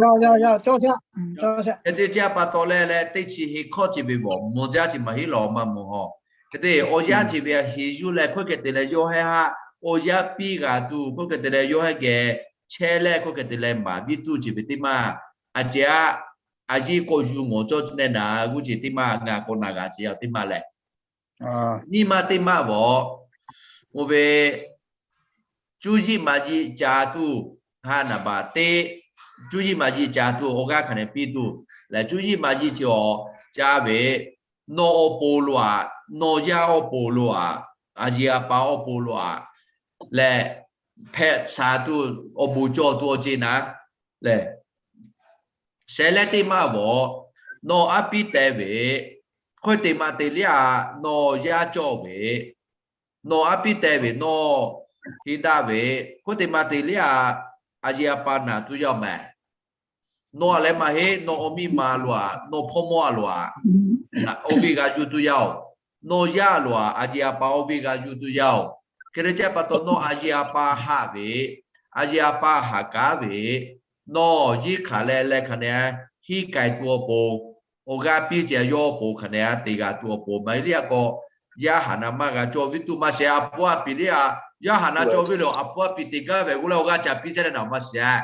Hk'e te ceh pa taw leh leh teˇ chi heˍ hkawˇ chi ve vawˬ mvuh jaˇ chi maˇ heˆ lawˬ maˇ mvuh hawˬ. Hk'e te awˬ yanˇ chi ve heˍ yuˬ leh hk'oˆ hk'e te leh yawˇ hehˉ haˆ, awˬ yanˇ piˇ g'a tuˬ hk'oˆ hk'e te leh yawˇ hehˉ geh chehˇ leh hk'oˆ hk'e te leh maˍ biˇ tuˬ chi ve teˇ maˇ, a ceh a, a yeˇ k'awꞈ yuˬ ngawˬ cawˇ nehˬ naˬ g'uˇ ceh teˇ maˇ ngaˬ k'awꞈ naˬ g'a ceh yaˇ teˇ maˇ lehˬ, nyiˇ maˇ teˇ maˇ vawˬ, oˇ ve cuˇ yiˇ maˍ yiˇ ca tuˬ, haˆ naˍ baꞈ teˇ, cuˇ yiˇ maˍ yiˇ ca tuˬ awˬ g'aˇ hk'aˬ nehˬ piˇ tuˬ lehˬ, cuˇ yiˇ maˍ yiˇ chi awˬ caˇ ve, nawˬ awˬ pon lo aꞈ, nawˬ yaˇ awˬ pon lo aꞈ, a yeˬ a pa awˬ pon lo aꞈ lehˬ, hpehꞈ sha tuˬ awˬ bon cawˬ tuˬ awˬ ceh naˍ lehˬ, shehˍ leh teˇ maˇ vawˬ, nawˬ aˉ piˇ teh ve, hk'oˆ te maˇ te liˇ a, nawˬ yaˇ cawˬ ve, nawˬ aˉ piˇ teh ve, nawˬ heˍ daꞈ ve, hk'oˆ te maˇ te liˇ a, a yeˬ a pa naˬ tuˬ yaˇ mehˍ. Nawˬ a leh maˇ heˆ, nawˬ awˬ miˇ ma lo aꞈ, nawˬ hpawˇ mawˇ a lo aꞈ, awˬ viˉ g'a yuˬ tuˬ yaˇ oˬ. Nawˬ yaˇ lo aꞈ, a yeˬ a pa awˬ viˉ g'a yuˬ tuˬ yaˇ oˬ. Hk'e te ceh pa taw nawˬ a yeˬ a pa haꞈ ve, a yeˬ a pa haꞈ kaˉ ve, nawˬ yeˇ hk'aˬ leh leh hk'aˬ nehˬ hiˉ k'ai tuˬ awˬ pon, awˬ g'aˇ piˇ ceh yawˇ awˬ pon hk'aˬ nehˬ te g'a tuˬ awˬ pon maˇ heˆ liˇ a k'o, yaˇ haˍ na maˇ g'a cawˬ viˇ tuˬ maˇ shehˍ. A pfuhˇ a piˍ liˇ a, yaˇ haˍ na cawˬ viˇ leh a pfuhˇ a piˍ te gaˇ ve g'uˇ leh awˬ g'aˇ ca piˇ ceh leh naˬ maˇ shehˍ.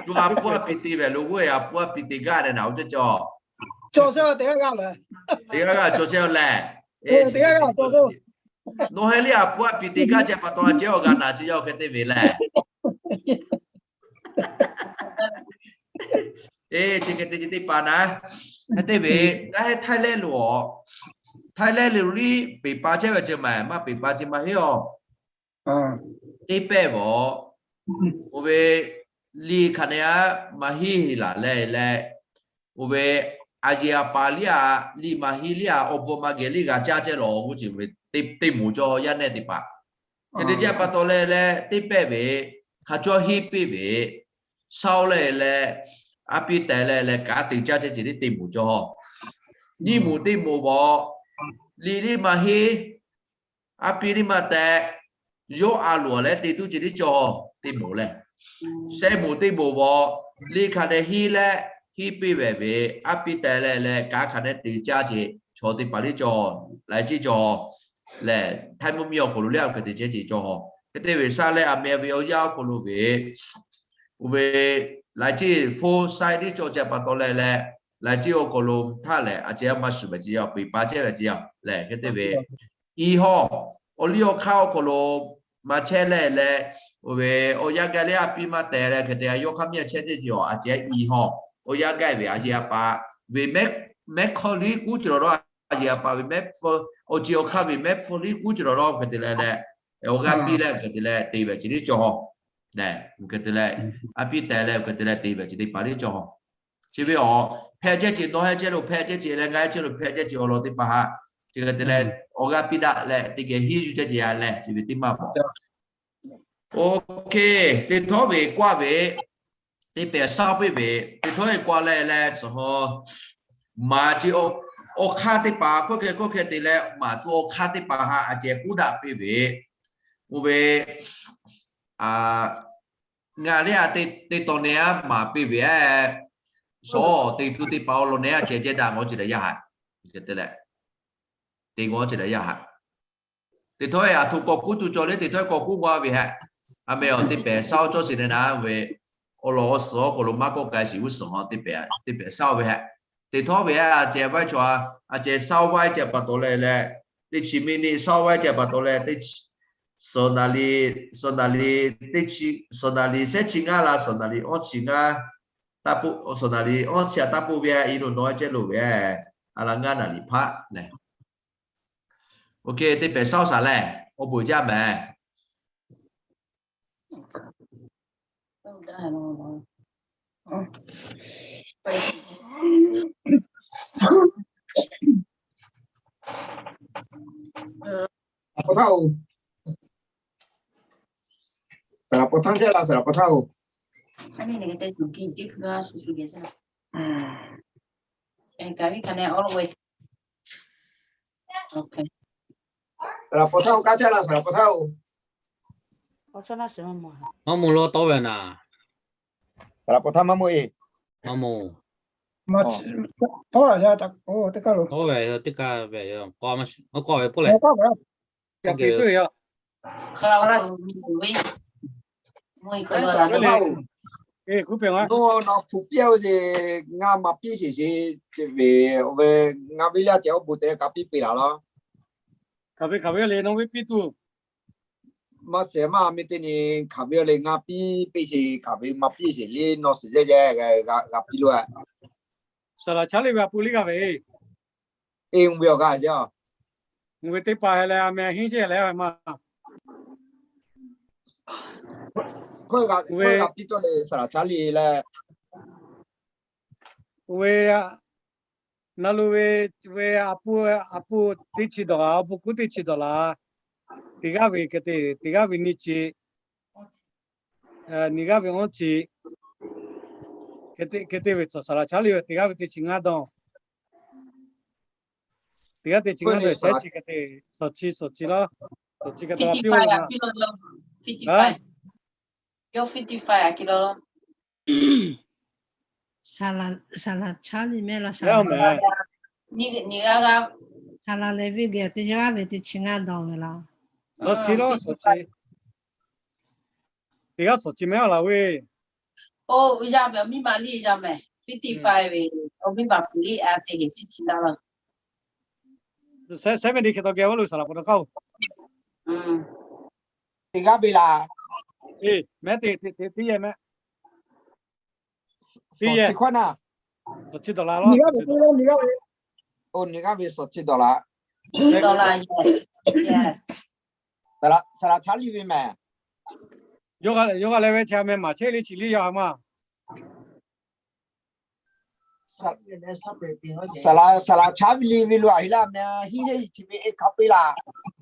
Shu a pfuhˇ a piˍ te ve lo g'uˇ a pfuhˇ a piˍ te gaˇ leh naˬ oˇ ceh cawˬ. Cawˬ chehˇ a te g'aˇ g'aˇ lehˬ, te g'aˇ g'aˇ cawˬ chehˇ a lehˬ. Nawˬ heh liˇ a pfuhˇ a piˍ te gaˇ ceh pa taw a ceh awˬ g'a naˬ ceh yaˇ hk'e te ve lehˬ. Eˬ, chi hk'e te ceh teˇ hpaˍ naˍ. Hk'e te ve, ngaˬ hui Thailand lo a, Thailand lo liˇ peˬ pa chehˇ ve ceh maˬ, maˇ peˬ pa ceh maˇ heˆ a. Teˇ pehˇ ve, oˇ ve liˇ hk'aˬ ne a maˇ heˆ laˬ leh leh, oˇ ve a yeˬ a pa liˇ a, liˇ maˇ heˆ liˇ a, awˬ bon maˇ geh liˇ g'a caˇ ceh lawˬ g'uˇ ceuˬ ve teˇ moˍ cawˇ yaˇ nehˇ teˇ hpaˍ. Hk'e te ceh pa taw leh leh teˇ pehˇ ve, hk'a cawˇ heˆ piˇ ve, shaoˇ leh leh, a piˇ tehˬ leh leh kaꞈ te caˇ ceh ceh liˇ teˇ moˍ cawˇ. Nyiˇ moˍ teˇ moˍ ve, liˇ liˇ maˇ heˆ, a piˇ liˇ maˇ tehꞈ, yawˇ a loˍ leh te tuˬ ceh liˇ cawˇ teˇ moˍ leh, shehˆ moˍ teˇ moˍ ve, liˇ hk'aˬ ne heˆ leh heˆ piˇ ve ve, a piˇ tehˬ leh leh kaꞈ hk'aˬ ne te caˇ ceh chaw teˇ hpaˍ liˇ cawˇ, laiˉ ceuˬ cawˇ lehˬ, Htaiˇ mvuhˇ miˬ awˬ hk'aw lo liˇ a hk'e te ceh ceh cawˇ. Hk'e te ve shaˉ leh a meh ve awˬ yanˇ awˬ hk'aw lo ve, oˇ ve laiˉ ceuˬ hpfuhˇ saiˉ liˇ cawˇ ceh pa taw leh leh, laiˉ ceuˬ awˬ hk'aw lo htaˇ lehˬ a ceh maˇ shuˍ ve ceh yaˇ, peˬ pa chehˇ ve ceh yaˇ lehˬ, hk'e te ve iˉ hawˇ, awˬ liˇ awˬ hk'aˇ awˬ hk'aw lo maˇ chehˇ leh leh, oˇ ve awˬ yanˇ gaˇ leh a piˇ maˇ tehˬ leh hk'e te a yawˇ hk'aˇ miˇ a chehˇ ceh ceh a, a ceh iˉ hawˇ, awˬ yanˇ gaˇ ve a yeˬ a pa ve mehˉ hk'aw liˇ kuˉ ceuˬ lawˬ lawˬ, a yeˬ a pa ve mehˉ hpfuhˇ, awˬ ceuˬ awˬ hk'aˇ ve mehˉ hpfuhˇ liˇ kuˉ ceuˬ lawˬ lawˬ hk'e te leh leh, awˬ g'aˇ piˇ leh hk'e te leh te ve ceh liˇ cawˇ. Lehˬ, hk'e te leh, a piˇ tehˬ leh hk'e te leh te ve ceh teˇ hpaˍ liˇ cawˇ. Chi ve awˬ hpehꞈ ceh ceh nawˬ heh ceh lo hpehꞈ ceh ceh leh ngaˬ heh ceh lo hpehꞈ ceh ceh awˬ lawn teˇ hpaˍ haꞈ, chi hk'e te leh awˬ g'aˇ piˇ daꞈ leh teˇ geh hiˉ yuˬ ceh ceh a lehˬ, chi ve teˇ maˇ pa. Ok, teˇ htawˇ ve k'oˆ ve, teˇ pehˍ shaoˇ piˇ ve, teˇ htawˇ ve k'oˆ leh leh tcuh haw, maˍ ceh awˬ hk'aˇ teˇ hpaˍ hkawˇ hkeh hkawˇ hkeh te leh maˍ tuˬ awˬ hk'aˇ teˇ hpaˍ haꞈ a ceh k'oˆ daꞈ piˇ ve, oˇ ve, ngaˬ liˇ a teˇ tawn ne a maˍ piˇ ve, shawˍ teˇ tuˬ teˇ hpaˍ awˬ lawn ne a ceh ceh daꞈ ngaw ceh daꞈ yaˇ haꞈ, te leh, te ngaw ceh daꞈ yaˇ haꞈ. Teˇ htawˇ ve a htoꞈ k'awꞈ k'oˆ tuˬ cawˬ le, teˇ htawˇ ve k'awꞈ k'oˆ g'a ve haꞈ. A meh awˬ teˇ pehˍ shaoˇ cawˇ sheˍ ne naˉ ve, awˬ lawn awˬ suhˍ awˬ hk'aw lo maˇ kawˆ k'ai sheˍ g'uˇ suhˍ haw teˇ pehˍ shaoˇ ve haꞈ. Teˇ htawˇ ve a ceh vaiˇ chaw, a ceh shaoˇ vaiˇ ceh pa taw leh leh, teˇ chi miˇ niˆ shaoˇ vaiˇ ceh pa taw leh, suhˍ naˍ riˍ, suhˍ naˍ riˍ teˇ chi, suhˍ naˍ riˍ shehˉ chi ngaˇ la suhˍ naˍ riˍ awˇ chi ngaˇ, suhˍ naˍ riˍ awˇ chi a taˇ peuˬ ve a, i lo nawˬ ceh lo ve, a la ngaˇ naˍ riˍ hpaˆ lehˬ. Ok, teˇ pehˍ shaoˇ shaˍ lehˬ, awˬ bon jaˇ mehˍ. Saˍ laꞈ paw htaˇ oˬ, saˍ laꞈ paw htaˇ jaˇ la saˍ laꞈ paw htaˇ oˬ. Saˍ laꞈ paw htaˇ oˬ, kaˇ jaˇ la saˍ laꞈ paw htaˇ oˬ. Maˇ moˬ lo tawˇ ve naˍ. Saˍ laꞈ paw htaˇ maˇ moˬ e. Maˇ moˬ. Tawˇ ve teˇ kaˇ ve, k'awˇ ve k'oˆ leh, nawˬ hpu piˇ ve ceh ve, ngaˬ ve leh a ceh awˬ bon te leh kaꞈ piˇ peꞈ laˬ laˇ. Hk'aˬ ve hk'aˬ ve le nawˬ ve piˇ tuˬ. Maˇ shehˍ maˇ mi teˇ nyi hk'aˬ ve le ngaˬ piˇ peꞈ sheˍ, hk'aˬ ve maˇ piˇ sheˍ le nawˬ shiˍ yehˇ yehˇ g'a piˇ lo a. Saˍ laꞈ Chaˉ liˇ ve a pun liˇ g'a ve, e, uˬ ve awˬ g'aˇ jaˇ. Uˬ ve teˇ hpaˍ heh leh a meh henˇ sheˍ leh maˇ. K'oˆ g'a piˇ tawˆ le Saˍ laꞈ Chaˉ liˇ leh, uˬ ve na lu ve, ve a pun, a pun teˇ chi dawˬ laˬ, awˬ bon kuˉ teˇ chi dawˬ laˬ. Teˇ g'aˇ ve hk'e te, teˇ g'aˇ ve nyiˇ chi, nyiˇ g'aˇ ve awˇ chi, hk'e te ve tcuhˬ Saˍ laꞈ Chaˉ liˇ ve teˇ g'aˇ ve teˇ chi ngaˇ dawˬ. Teˇ g'aˇ teˇ chi ngaˇ dawˬ shehˉ chi hk'e te, suhˍ chi suhˍ chi laˇ. Suhˍ chi hk'e te piˇ lo, yawˇ fifty five a kilo. Saˍ laꞈ Chaˉ liˇ mehˆ laˇ, saˍ laꞈ lehˬ ve geh teˇ g'aˇ ve teˇ chi ngaˇ dawˬ ve laˇ. Suhˍ chi laˇ, suhˍ chi. Teˇ g'aˇ suhˍ chi mehˆ laˬ ve. Oˇ, yaˇ mehˍ, awˬ miˇ ma liˇ yaˇ mehˍ, fifty five ve, awˬ miˇ ma pun liˇ a teˇ heˍ fifty laˇ laˇ. Sehˉ mehˆ teˇ hk'e taw geh awˬ lo Saˍ laꞈ paw taw hk'aˇ oˬ. Teˇ g'aˇ ve laˬ. Mehˉ teˇ, teˇ yehˬ mehˉ. Suhˍ chi hkawˇ naˇ. Suhˍ chi dawˬ la laˇ, suhˍ chi dawˬ la. Oˇ, nyi g'aˇ ve suhˍ chi dawˬ la. Saˍ laꞈ chaˉ liˇ ve mehˍ. Yawˇ g'a leh ve chi a meh maˍ chehˇ liˇ chi liˇ yaˇ a maˇ. Saˍ laꞈ chaˉ ve liˇ ve lo a hiˉ laˇ meh, hiˉ yeˇ chi ve e hk'a piˇ laˇ.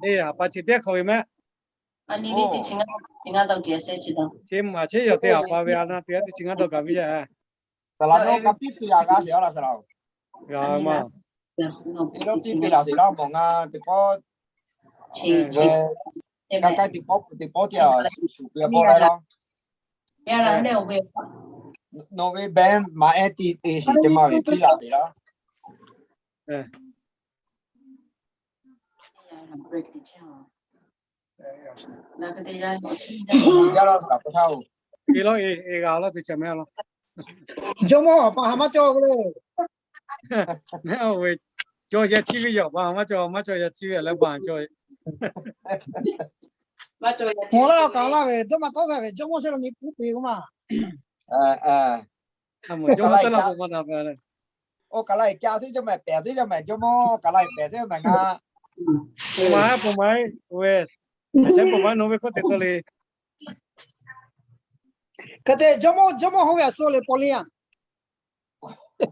E, a pa chi teˇ hk'awꞈ ve mehˆ. Chi maˍ chehˇ yaˬ te a pa ve a na te a teˇ chi ngaˇ dawˇ gaˬ ve yaˇ. Saˍ laꞈ nawˉ ka piˇ piˇ a g'a sheˍ a laˇ saˍ laꞈ-oˬ. G'a maˇ. Piˇ lawˇ piˇ piˇ laˬ sheˍ laˇ mawˬ ngaˇ teˇ pawˆ. Ve, ka k'ai teˇ pawˆ peuˬ teˇ pawˆ te a shuˍ shuˍ piˇ a pawˆ leh laˇ. Nawˬ ve bank maˍ ehˉ te te sheˍ ce maˇ ve piˇ laˬ sheˍ laˇ. Yaˇ laˇ saˍ laꞈ k'oˆ htaˇ-oˬ. E lawˇ e, e g'a lawˇ te ca mehˆ law. Jawˇmawˇ, paˍ ha maˇ cawˬ k'o le. Mehˆ oˬ ve, cawˬ yaˇ chi ve yaˬ, paˍ ha maˇ cawˬ, maˇ cawˬ yaˇ chi ve leh paˍ cawˬ. Mawˬ laˇ kaꞈ laˇ ve, dawˇ maˇ tawˆ ve, jawˇmawˇ chehˇ la nyi puˉ te k'o maˇ. Jawˇmawˇ tawˆ la k'o maˇ na ve le. Oˇ kaꞈ la e ca teˇ jawˇ mehˍ pehˍ teˇ jawˇ mehˍ jawˇmawˇ, kaꞈ la e pehˍ teˇ jawˇ mehˍ ngaˇ. Pon ma, pon ma, ve, a shehˉ pon ma nawˬ ve hk'oˆ te tawˆ le. Hk'e te jawˇmawˇ, jawˇmawˇ hoˉ ve a suh le paw le a.